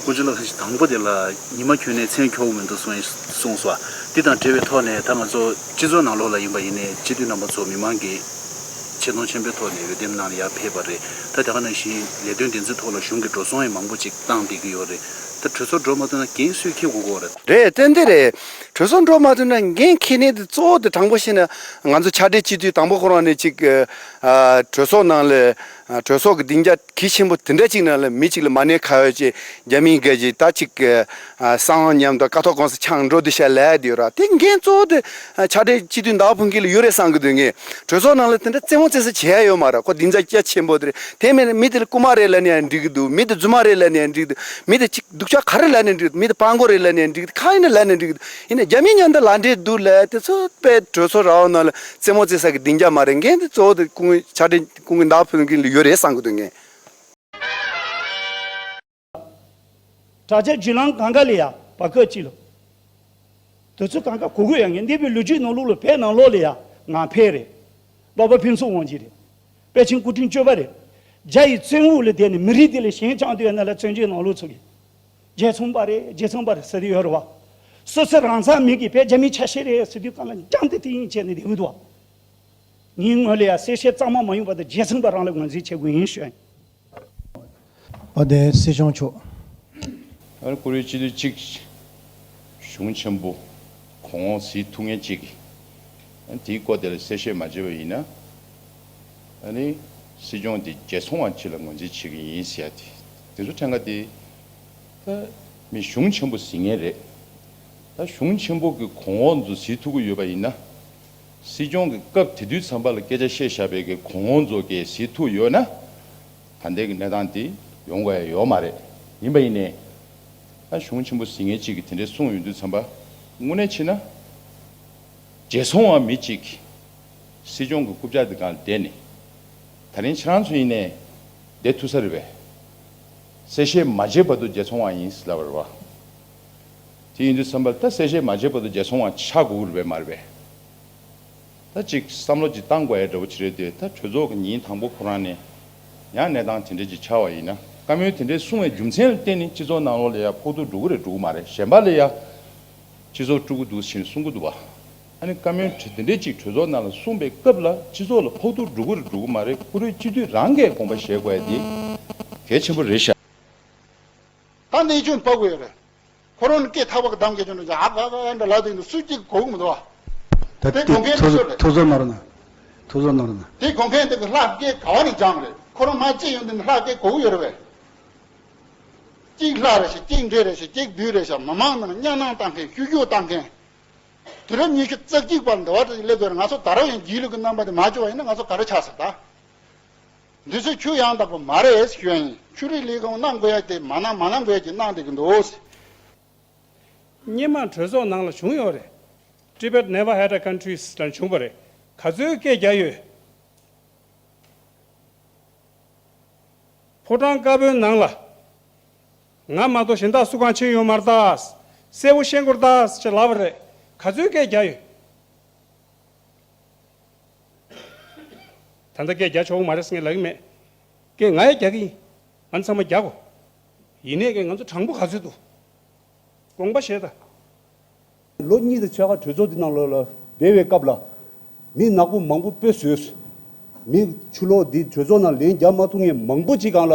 ཀུན་སྤྱོད་ལགས་ཁ་ཤས་དང་པོ་དེ་ལ་ཉི་མ་གྱོན་ནས་མཚན་འཁྱོག་མི་འདུག་གསུངས་གསུངས་སོ། འདི་དང་འབྲེལ་བའི་ཐོག་ནས་ད་ང་ཚོ་སྤྱི་ཚོགས་ནང་ལོགས་ལ་ཡིན་པ་ཡིན་ནའི་སྤྱི་འཐུས་རྣམ་པ་ཚོ་མི་མང་གི་ཆེ་མཐོང་ཆེན་པོའི་ཐོག་ནས་འོས་འདེམས་གནང་ནས་ཡར་ཕེབས་པ་རེད། ད་དེ་ག་ནང་བཞིན་ལས་དོན་འདི་ཚོའི་ཐོག་ལ་གཞུང་གི་འགྲོ་སོང་ཡང་མང་པོ་ཅིག་བཏང་བསྡད་ཀྱི་ཡོད་རེད། ད་གྲོས་ཚོགས་འགྲོ་མ་ཐུབ་ན་འགན་སུས་འཁྱེར་དགོས་ཀྱི་ཡོད་རེད། རེད། ཏན་ཏན་རེད། གྲོས་ཚོགས་འགྲོ་མ་ཐུབ་ན་འགན་འཁྱེར་མཁན་དེ་གཙོ་བོ་དེ་དྲང་པོ་བཤད་ན་ང་ཚོ་ཕྱག་སྦྲེལ་སྤྱི་འཐུས་དང་པོ་ཁོ་རང་ནས་ཅིག་གྲོས་ཚོགས་ནང་ལ་གྲོས་ཚོགས་ཀྱི་སྡིངས་ཆ་གལ་ཆེན་པོ་དེ་འདྲ་ཅིག་ནང་ལ་མི་གཅིག་ལ་མ་ཎི་ཁ་ཡོད་ཅེས་རྒྱ་མིའི་སྐད་ཀྱིས་ད་ཅིག་གསང་བ་ཉམས་དང་ཀ་ཐོག་གོང་ས་ཆང་འགྲོ་འདི་བཤད་ལས་དེ་ཡོད་ར། དེ་འགན་གཙོ་བོ་དེ་ཕྱག་སྦྲེལ་སྤྱི་འཐུས་ཟླ་བ་ཕུན་སྐྱིད་ལ་ཡོད་རེད་བསམ་གི་འདུག་ངས་གྲོས་ཚོགས་ནང་ལ་དེ་འདྲ་རྩེད་མོ་རྩེ་ས་བྱེད་ཡ་ཡོད་མ་རེད། ཁོ་སྡིངས་ཆ་རྒྱ་ཆེན་པོ་དེ་རེད། དེ་མིན་མི་དེ་ལ་རྐུ་མ་རེད་ལབ་ནས་ཡང་འགྲིག་གི་འདུག་མི་དེ་རྫུན་མ་རེད་ལབ་ནས་ཡང་འགྲིག་གི་འདུག་མི་དེ་གཅིག་སྡུག་ཅག་ག་རེ་ལབ་ནས་འགྲིག་གི་འདུག་མི་དེ་སྤྲང་པོ་རེད་ལབ་ནས་འགྲིག་གི་འདུག་གང་ཡིན་ན་ལབ་ནས་འགྲིག་གི་འདུག་ཡིན་ན་རྒྱ་མི་མཉམ་དུ་ལག་འབྲེལ་འདུག་ལབ་དེ་ཚོ་དཔེ་གྲོས་ཚོགས་ར་བ་ནང་ལ་རྩེད་མོ་རྩེ་ས་གི་སྡིངས་ཆ་མ་རེད། འགན་དེ་གཙོ་བོ་དེ་སྐུ་ངོ་ཕྱག་སྦྲེལ་སྐུ་ངོ་ཟླ་བ་ཕུན་སྐྱིད་ལ་ཡོད་རེད་བསམ་གི་འདུག་ངས། དྲ་རྒྱ་བརྒྱུད་ལམ་གང་ག་ལ་ཡ་བར་སྐབས་ཅིག་ལ། དེ་ཚོ་གང་ག་གོ་དགོས་ཡ། ངས་འདས་པའི་ལོ་རྒྱུས་ནང་ལོགས་ལ་བོད་ནང་ལོགས་ལ་ཡ་ང་ཕེབས་རེད། སློབ་དཔོན་ཕུན་ཚོགས་དབང་རྒྱལ་རེད། པཎ་ཆེན་སྐུ་ཕྲེང་བཅུ་པ་རེད། རྒྱ་ཡི་བཙོན་འོག་ལ་བསྡད་ནས་མི་རིགས་དེ་ལ་ཞེན་ཆགས་འདུག་ཡ་ན་ལ་བཙོན་འཇུག་ནང་ལོགས་ཚུགས་ཀྱི། རྒྱལ་ཚོང་པ་རེད། རྒྱལ་ཚོང་པ་རེད་ཟེར་དུས་ཡོད་རེད་བ། སོ་སོ་རང་ཚང་མིན་གྱི་བོད་རྒྱ་མིའི་ཆ་ཤས་རེད་ཟེར་དུས་གང་ལ་འཇང་དེ་དེ་ཡིན་བྱས་ནས་བསྡད་གི་འདུག་བ། ངའི་ངོས་ལ་ཡ་གསལ་བཤད་གཙང་མ་མ་ཡོང་བར་དུ་རྒྱལ་ཚོང་པ་རང་ལ་ངོས་འཛིན་བྱེད་དགོས་ཡིན་ཞུ་ཡ་ཡིན། བ་དེ་སྲིད་སྐྱོང་མཆོག་ཨ་ནི་བཀུར་འོས་སྤྱི་འཐུས་གཅིག་གཞུང་ཆེན་པོ་གོང་འོག་ཟིན་ཐུབ་མཁན་གཅིག་གིས་ཨ་ནི་དེའི་སྐོར་དེ་ལ་གསལ་བཤད་མ་བྱས་པ་ཡིན་ན། ཨ་ནི་སྲིད་སྐྱོང་དེ་རྒྱལ་ཚོང་བ་གཅིག་ལ་ངོས་འཛིན་བྱེད་ཀྱི་ཡིན་ཟེར་ཡ་དེ་དེ་ཚོ་ཕྲན་ག་དེ་ད་མི་གཞུང་ཆེན་པོ་ཟིན་མཁན་རེད། ད་གཞུང་ཆེན་པོ་གི་གོང་འོག་ཚོ་ཟིན་ཐུབ་ཀྱི་ཡོད་པ་ཡིན་ན། སྲིད་སྐྱོང་གི་སྐབས་དེ་དུས་ཙམ་པ་ལ་སྐད་ཆ་བཤད་བཞག་པའི་གི་གོང་འོག་ཚོ་གིས་ཟིན་ཐུབ་ཡོད་ན། ད་ལྟའི་གི་གནས་སྟངས་དེ་ཡོང་དགོས་ཡ་ཡོད་མ་རེད། ཡིན་པ་ཡིན་ནའི། ད་གཞུང་ཆེན་པོ་ཟིན་མཁན་གཅིག་གིས་དེ་འདྲའི་གསུངས་ཡོང་དུས་ཙམ་པ། དངོས་གནས་བྱས་ན། རྒྱལ་ཚོང་བ་མི་གཅིག་གིས་སྲིད་སྐྱོང་གི་རྐུབ་བཀྱག་དེ་སྒང་ལ་བསྡད་ནས། ད་རིང་ཁྱེད་རང་ཚོ་ཡིན་ནའི་བསྡད་ཐུབ་ས་རེད་པས། གསལ་བཤད་མ་བྱས་བར་དུ་རྒྱལ་ཚོང་བ་ཡིན་ཟེར་ལབ་པ་རེད་བ། དེ་ཡིན་དུས་ཙམ་པ་ད་གསལ་བཤད་མ་བྱས་བར་དུ་རྒྱལ་ཚོང་བ་ཆགས་དགོས་ཀྱི་རེད་པས་མ་རེད་པས། ད་ཅིག་བསམ་བློ་ཅིག་བཏང་དགོས་ཡ་འདྲ་བོ་ཅིག་རེད་དེ། ད་གྲོས་ཚོགས་ཀྱི་ཉིན་དང་པོ་ཁོ་རང་ནས་ཡང་གནས་སྟངས་དེ་འདྲ་ཅིག་ཆགས་པ་ཡིན་ན། བཀའ་མོལ་དེ་འདྲ་གསུངས་པའི་རྒྱུ་མཚན་ལ་བརྟེན་ནས་སྤྱི་ཚོགས་ནང་ལོགས་ལ་ཡ་ཕོག་ཐུག་འགྲོ་གི་རེད་འགྲོ་གི་མ་རེད། གཞན་པ་ལ་ཡ་སྤྱི་ཚོགས་དཀྲུག་གི་འདུག་ཟེར་གསུང་གི་འདུག་བ། ཨ་ནི་བཀའ་མོལ་དེ་འདྲ་ཅིག་གྲོས་ཚོགས་ནང་ལ་གསུངས་པའི་སྐབས་ལ་སྤྱི་ཚོགས་ལ་ཕོག་ཐུག་འགྲོ་གི་རེད་འགྲོ་གི་མ་རེད། བཀུར་འོས་སྤྱི་འཐུས་རང་གིས་དགོངས་པ་བཞེས་དགོས་ཡ་དེ་གལ་ཆེན་པོ་རེད་ཤག་ད་གནས་ཆུང་ཕོག་གི་ཡོད་རེད། ཁོ་རང་ནི་སྐད་ཐག་པ་གི་གདངས་སྐད་ཆུང་འདྲ་ཅིག་ཨ་ཕ་ཕ་འདྲ་ལབ་དུས་འདུག་སུ་གཅིག་གོ་གི་མི་འདུག་བ། ད་དེ་དེ་དགོངས་མཁན་ཐུགས་དེ་ཚོ་རེད། ཐུགས་ཚོ་ནོར་ན། ཐུགས་ཚོ་ནོར་ན། དེ་དགོངས་མཁན་དེ་གི་ལྷག་སྐད་ག་བ་ནས་སྦྱངས་རེད། ཁོ་རང་མ་སྐྱེས་ཡོང་དུས་ནི་ལྷག་སྐད་གོ་གི་ཡོད་རེད་པས། གཅིག་ལྷག་རེད་ཤག་གཅིག་འདྲེ་རེད་ཤག་གཅིག་བདུད་རེད་ཤག་མི་མང་ནང་གཉའ་གནོན་བཏང་མཁན། བཤུ་གཞོག་བཏང་མཁན། དུས་རབས་ཉི་ཤུ་རྩ་གཅིག་པར་འདི་བ་ཏི་སླེབས་དགོས་རེད། ང་ཚོ་ད་རུང་ཡང་སྒྱིད་ལུག་གི་རྣམ་པ་དེ་མ་བཅོས་པ་ཡིན་ན་ང་ཚོ་ག་རེ་ཆགས་ཟེར་ད། འདི་ཚོ་ཆོས་ཡང་དག་པ་མ་རེད་ཞུ་ཡ་ཡིན། ཆོས་རིག་ལས་ཁུངས་གནང་དགོས་ཡ་དེ་མ་གནང་མ་གནང་དགོས་ཡ་ཅིག་གནང་བསྡད་ཀྱི་འདུག་སྙེ་མ་གྲོས་ཚོགས་ནང་ལ་བྱུང་ཡོད་རེད། Tibet never had a country ལ་བྱུང་བ་རེད། ག་ཚོད་སྐད་རྒྱག་ཡོད། ཕོ་བྲང་དཀར་པོའི་ནང་ལ། ང་མ་གཏོགས་གཞན་དག་སུ་གང་ཕྱིན་ཡོད་མ་རེད་ད། གསལ་པོ་ཤེས་དགོས་རེད་ད་ཅེས་ལབ་པ་རེད། ག་ཚོད་སྐད་རྒྱག་ཡོད། ད་ལྟ་སྐད་རྒྱག་ཆོག་གི་མ་རེད་ཟེར་ངས་ལབ་ཀྱི་མེད། སྐད་ང་ཡང་རྒྱག་གི་ཡིན། ང་ཚང་མ་རྒྱག་གོ། ཡིན་ནའི་སྐད་ང་ཚོ་དྲང་པོ་ག་ཚོད་འདུག་དགོངས་པ་བཞེས་དང་། ལོ་གཉིས་དང་ཕྱེད་ཀ་གྲོས་ཚོགས་འདི་ནང་ལོགས་ལ་བསྡད་པའི་སྐབས་ལ། མི་ནག་པོ་མང་པོ་དཔེ་བཟོས། མི་ཕྱི་ལོགས་འདི་གྲོས་ཚོགས་ནང་ལན་རྒྱག་མ་ཐུབ་མཁན་མང་པོ་ཅིག་སྒང་ལ།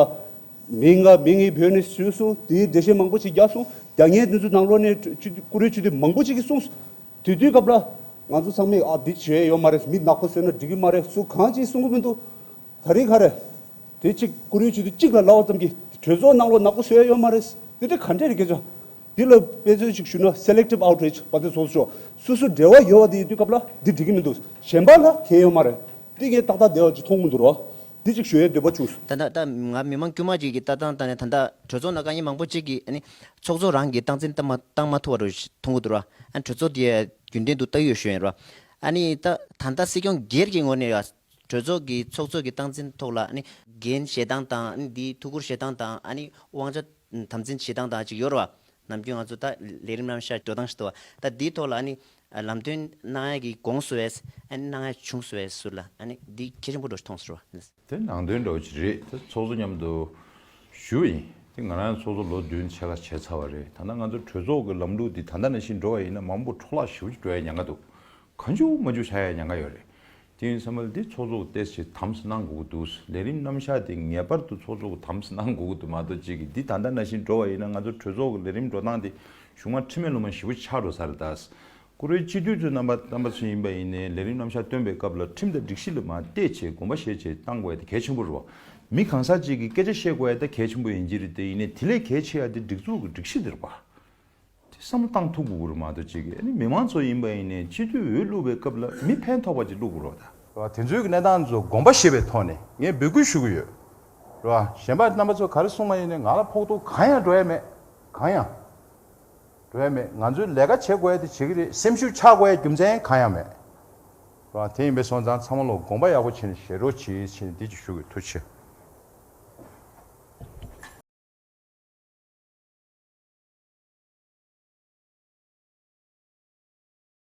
མི་ང་མི་ངའི་བོད་ནས་བཟོས་སོང་། དེའི་འགྲེལ་བཤད་མང་པོ་ཅིག་རྒྱག་སོང་། རྒྱག་མཁན་འདི་ཚོ་ནང་ལོགས་ནས་སྤྱི་བཀུར་འོས་སྤྱི་འཐུས་མང་པོ་ཅིག་གིས་གསུངས་སོང་། དེ་དུས་སྐབས་ལ། ང་ཚོ་ཚང་མས་ཨ་འདི་བྱས་ཡོད་མ་རེད། མི་ནག་པོ་བཟོས་ན་འགྲིག་གི་མ་རེད། སུ་གང་ཅིག་གསུང་གི་མི་འདུག་ད་རེས་ག་རེ། དེ་གཅིག་བཀུར་འོས་སྤྱི་འཐུས་གཅིག་ལ་ལབ་པ་ཙམ་གྱིས་གྲོས་ཚོགས་ནང་ལོགས་ནག་པོ་བཟོས་ཡ་ཡོད་མ་རེད། དེ་འདྲ་ག་འདྲ་རེད་སྐད་ཆ། འདི་ལ་དཔེ་མཚོན་ཞིག་ཞུ་ན་selective outrage བ་དེ་བཟོ་ཆོག་སོ་སོ་འབྲེལ་བ་ཡོད་པ་དེ་ཡིན་དུས་སྐབས་ལ་འདི་འགྲིག་གི་མི་འདུག་གཞན་པ་ལ་གལ་ཡོད་མ་རེད། འདི་ངས་ཏག་ཏག་བདེ་བ་ཅིག་མཐོང་གི་མི་འདུག་རོ། འདི་ཅིག་ཞུ་ཡའི་འདོད་པ་བྱུང་སོང་། ད་ལྟ་ད་ང་མི་མང་དཀྱུས་མ་ཅིག་གི་ལྟ་སྟངས་ལྟ་ནས་ད་ལྟ་གྲོས་ཚོགས་ནང་དཀའ་ངལ་མང་པོ་ཅིག་གིས་ཨ་ནི་ཚོགས་གཙོ་རང་གིས་སྟངས་འཛིན་བཏང་མ་བཏང་མ་ཐུབ་པ་རུ་མཐོང་གི་འདུག་ར། ཨ་ནི་གྲོས་ཚོགས་དེ་རྒྱུན་ལྡན་དུ་ལྟ་གི་ཡོད་ཞུ་ཡིན་ར། ཨ་ནི་ད་ད་ལྟ་སྲིད་སྐྱོང་སྒེར་གྱི་ངོས་ནས་ཡ། གྲོས་ཚོགས་ཀྱི་ཚོགས་གཙོ་གི་སྟངས་འཛིན་ཐོག་ལ་ཨ་ནི་འགན་བཞེས་སྟངས་དང་ཨ་ནི་འདིའི་ཐུགས་ཁུར་བཞེས་སྟངས་དང་ཨ་ནི་དབང་ཆ་དམ་འཛིན་བྱེད་སྟངས་དང་ཅིག་ཡོད་རེད་བ། ནམ་རྒྱུན་ང་ཚོ་ད་ལས་རིམ་ནང་བཞག་འགྲོ་སྟངས་ཤིག་འདུག་བ། ད་འདིའི་ཐོག་ལ་ཨ་ནི་ལམ་སྟོན་གནང་ཡ་གི་དགོངས་སུ་བས་ཨ་ནི་གནང་ཡ་བྱུང་སུ་བས་ཟུར་ལ་ཨ་ནི་འདི་གལ་ཆེན་པོ་འགྲོ་མཐོང་ཟེར་བ། དེ་ནང་དོན་འདྲ་བོ་ཅིག་རེད། ད་ཚོགས་གཙོ་མཉམ་དུ་ཞུ་བ་ཡིན། ང་རང་ཚོགས་གཙོ་ལོ་བདུན་ཕྱེད་ཀ་བྱས་ཚར་བ་རེད། ད་ལྟ་ང་ཚོ་གྲོས་ཚོགས་ཀྱི་ལམ་ལུགས་འདི་ད་ལྟ་ནང་བཞིན་འགྲོ་བ་ཡིན་ན་མང་པོ་འཕྲོ་བརླག་ཞེ་པོ་ཅིག་འགྲོ་ཡ་ཉེན་ཁ་འདུག་གང་བྱུང་མ་བྱུང་བྱ་ཡ་ཉེན་ཁ་ཡོད་རེད། དེ་ཡིན་ཙང་མ་ལ་འདི་ཚོགས་གཙོ་གི་ཏོག་ཙམ་དམ་བསྲེ་གནང་དགོས་ཀྱི་འདུག་ལས་རིམ་རྣམ་གཞག་དེ་ངེས་པར་དུ་ཚོགས་གཙོ་གི་དམ་བསྲེ་གནང་དགོས་ཀྱི་འདུག་མ་གཏོགས་ཅིག་གི་འདི་ད་ལྟ་ནང་བཞིན་འགྲོ་བ་ཡིན་ན་ང་ཚོ་གྲོས་ཚོགས་ཀྱི་ལས་རིམ་འགྲོ་སྟངས་དེ་གཞུག་མ་ཁྲིམས་མེད་ལུང་པ་ཞེ་པོ་ཆགས་འགྲོ་ས་རེད་ད། བཀུར་འོས་སྤྱི་འཐུས་ཚོའི་རྣམ་པ་རྣམ་པ་ཚོ་ཡིན་པ་ཡིན་ནའི་ལས་རིམ་རྣམ་གཞག་སྟོན་པའི་སྐབས་ལ་ཁྲིམས་དང་སྒྲིག་གཞི་ལ་མར་བལྟས་བྱས་དགོངས་པ་བཞེས་བྱས་བཏང་དགོས་ཡ་དེ་གལ་ཆེན་པོ་རེད་བ། མི་གང་ཟག་ཅིག་གིས་སྐད་ཆ་བཤད་དགོས་ཡ་ད་གལ་ཆེན་པོ་ཡིན་གྱི་རེད་དེ། ཡིན་ནའི་དེ་ལས་གལ་ཆེ་ཡ་དེ་སྒྲིག་འཛུགས་ཀྱི་སྒྲིག་གཞི་དེ་རེད་བ། དེ་བསམ་བློ་བཏང་ཐུབ་དགོས་ཀྱི་རེད་མ་གཏོགས་ཅིག་གིས་ཨ་ནི་མི་མང་ཚོ་ཡིན་པ་ཡིན་ནའི་སྤྱི་འཐུས་འོས་བླུགས་པའི་སྐབས་ལ་མི་ཕན་ཐོགས་པ་ཅིག་བླུགས་དགོས་རེད་བ་ད། རེད་བ། དེ་ཚོའི་གི་གནས་སྟངས་ཚོ་དགོངས་པ་བཞེས་པའི་ཐོག་ནས་ངས་འབོད་སྐུལ་ཞུ་གི་ཡོད། རེད་བ། གཞན་པ་རྣམ་པ་ཚོ་ག་རེ་གསུངས་པ་ཡིན་ནའི་ང་ལ་ཕོག་ཐུག་གང་ཡང་འགྲོ་ཡ་མེད། གང་ཡང་། འགྲོ་ཡ་མེད། ང་ཚོའི་ལས་ཀ་བྱེད་དགོས་ཡ་དེ་བྱེད་ཀྱི་རེད། སེམས་ཤུགས་ཆག་དགོས་ཡ་རྒྱུ་མཚན་གང་ཡང་མེད། རེད་བ། དེ་ཡིན་པས་སོང་ཙང་ཚང་མ་ལོ་དགོངས་པ་ཡག་པོ་བྱས་ནས་བཞེས་རོགས་གྱིས་བྱས་ནས་འདི་ཅིག་ཞུ་གི། ཐུགས་རྗེ་ཆེ།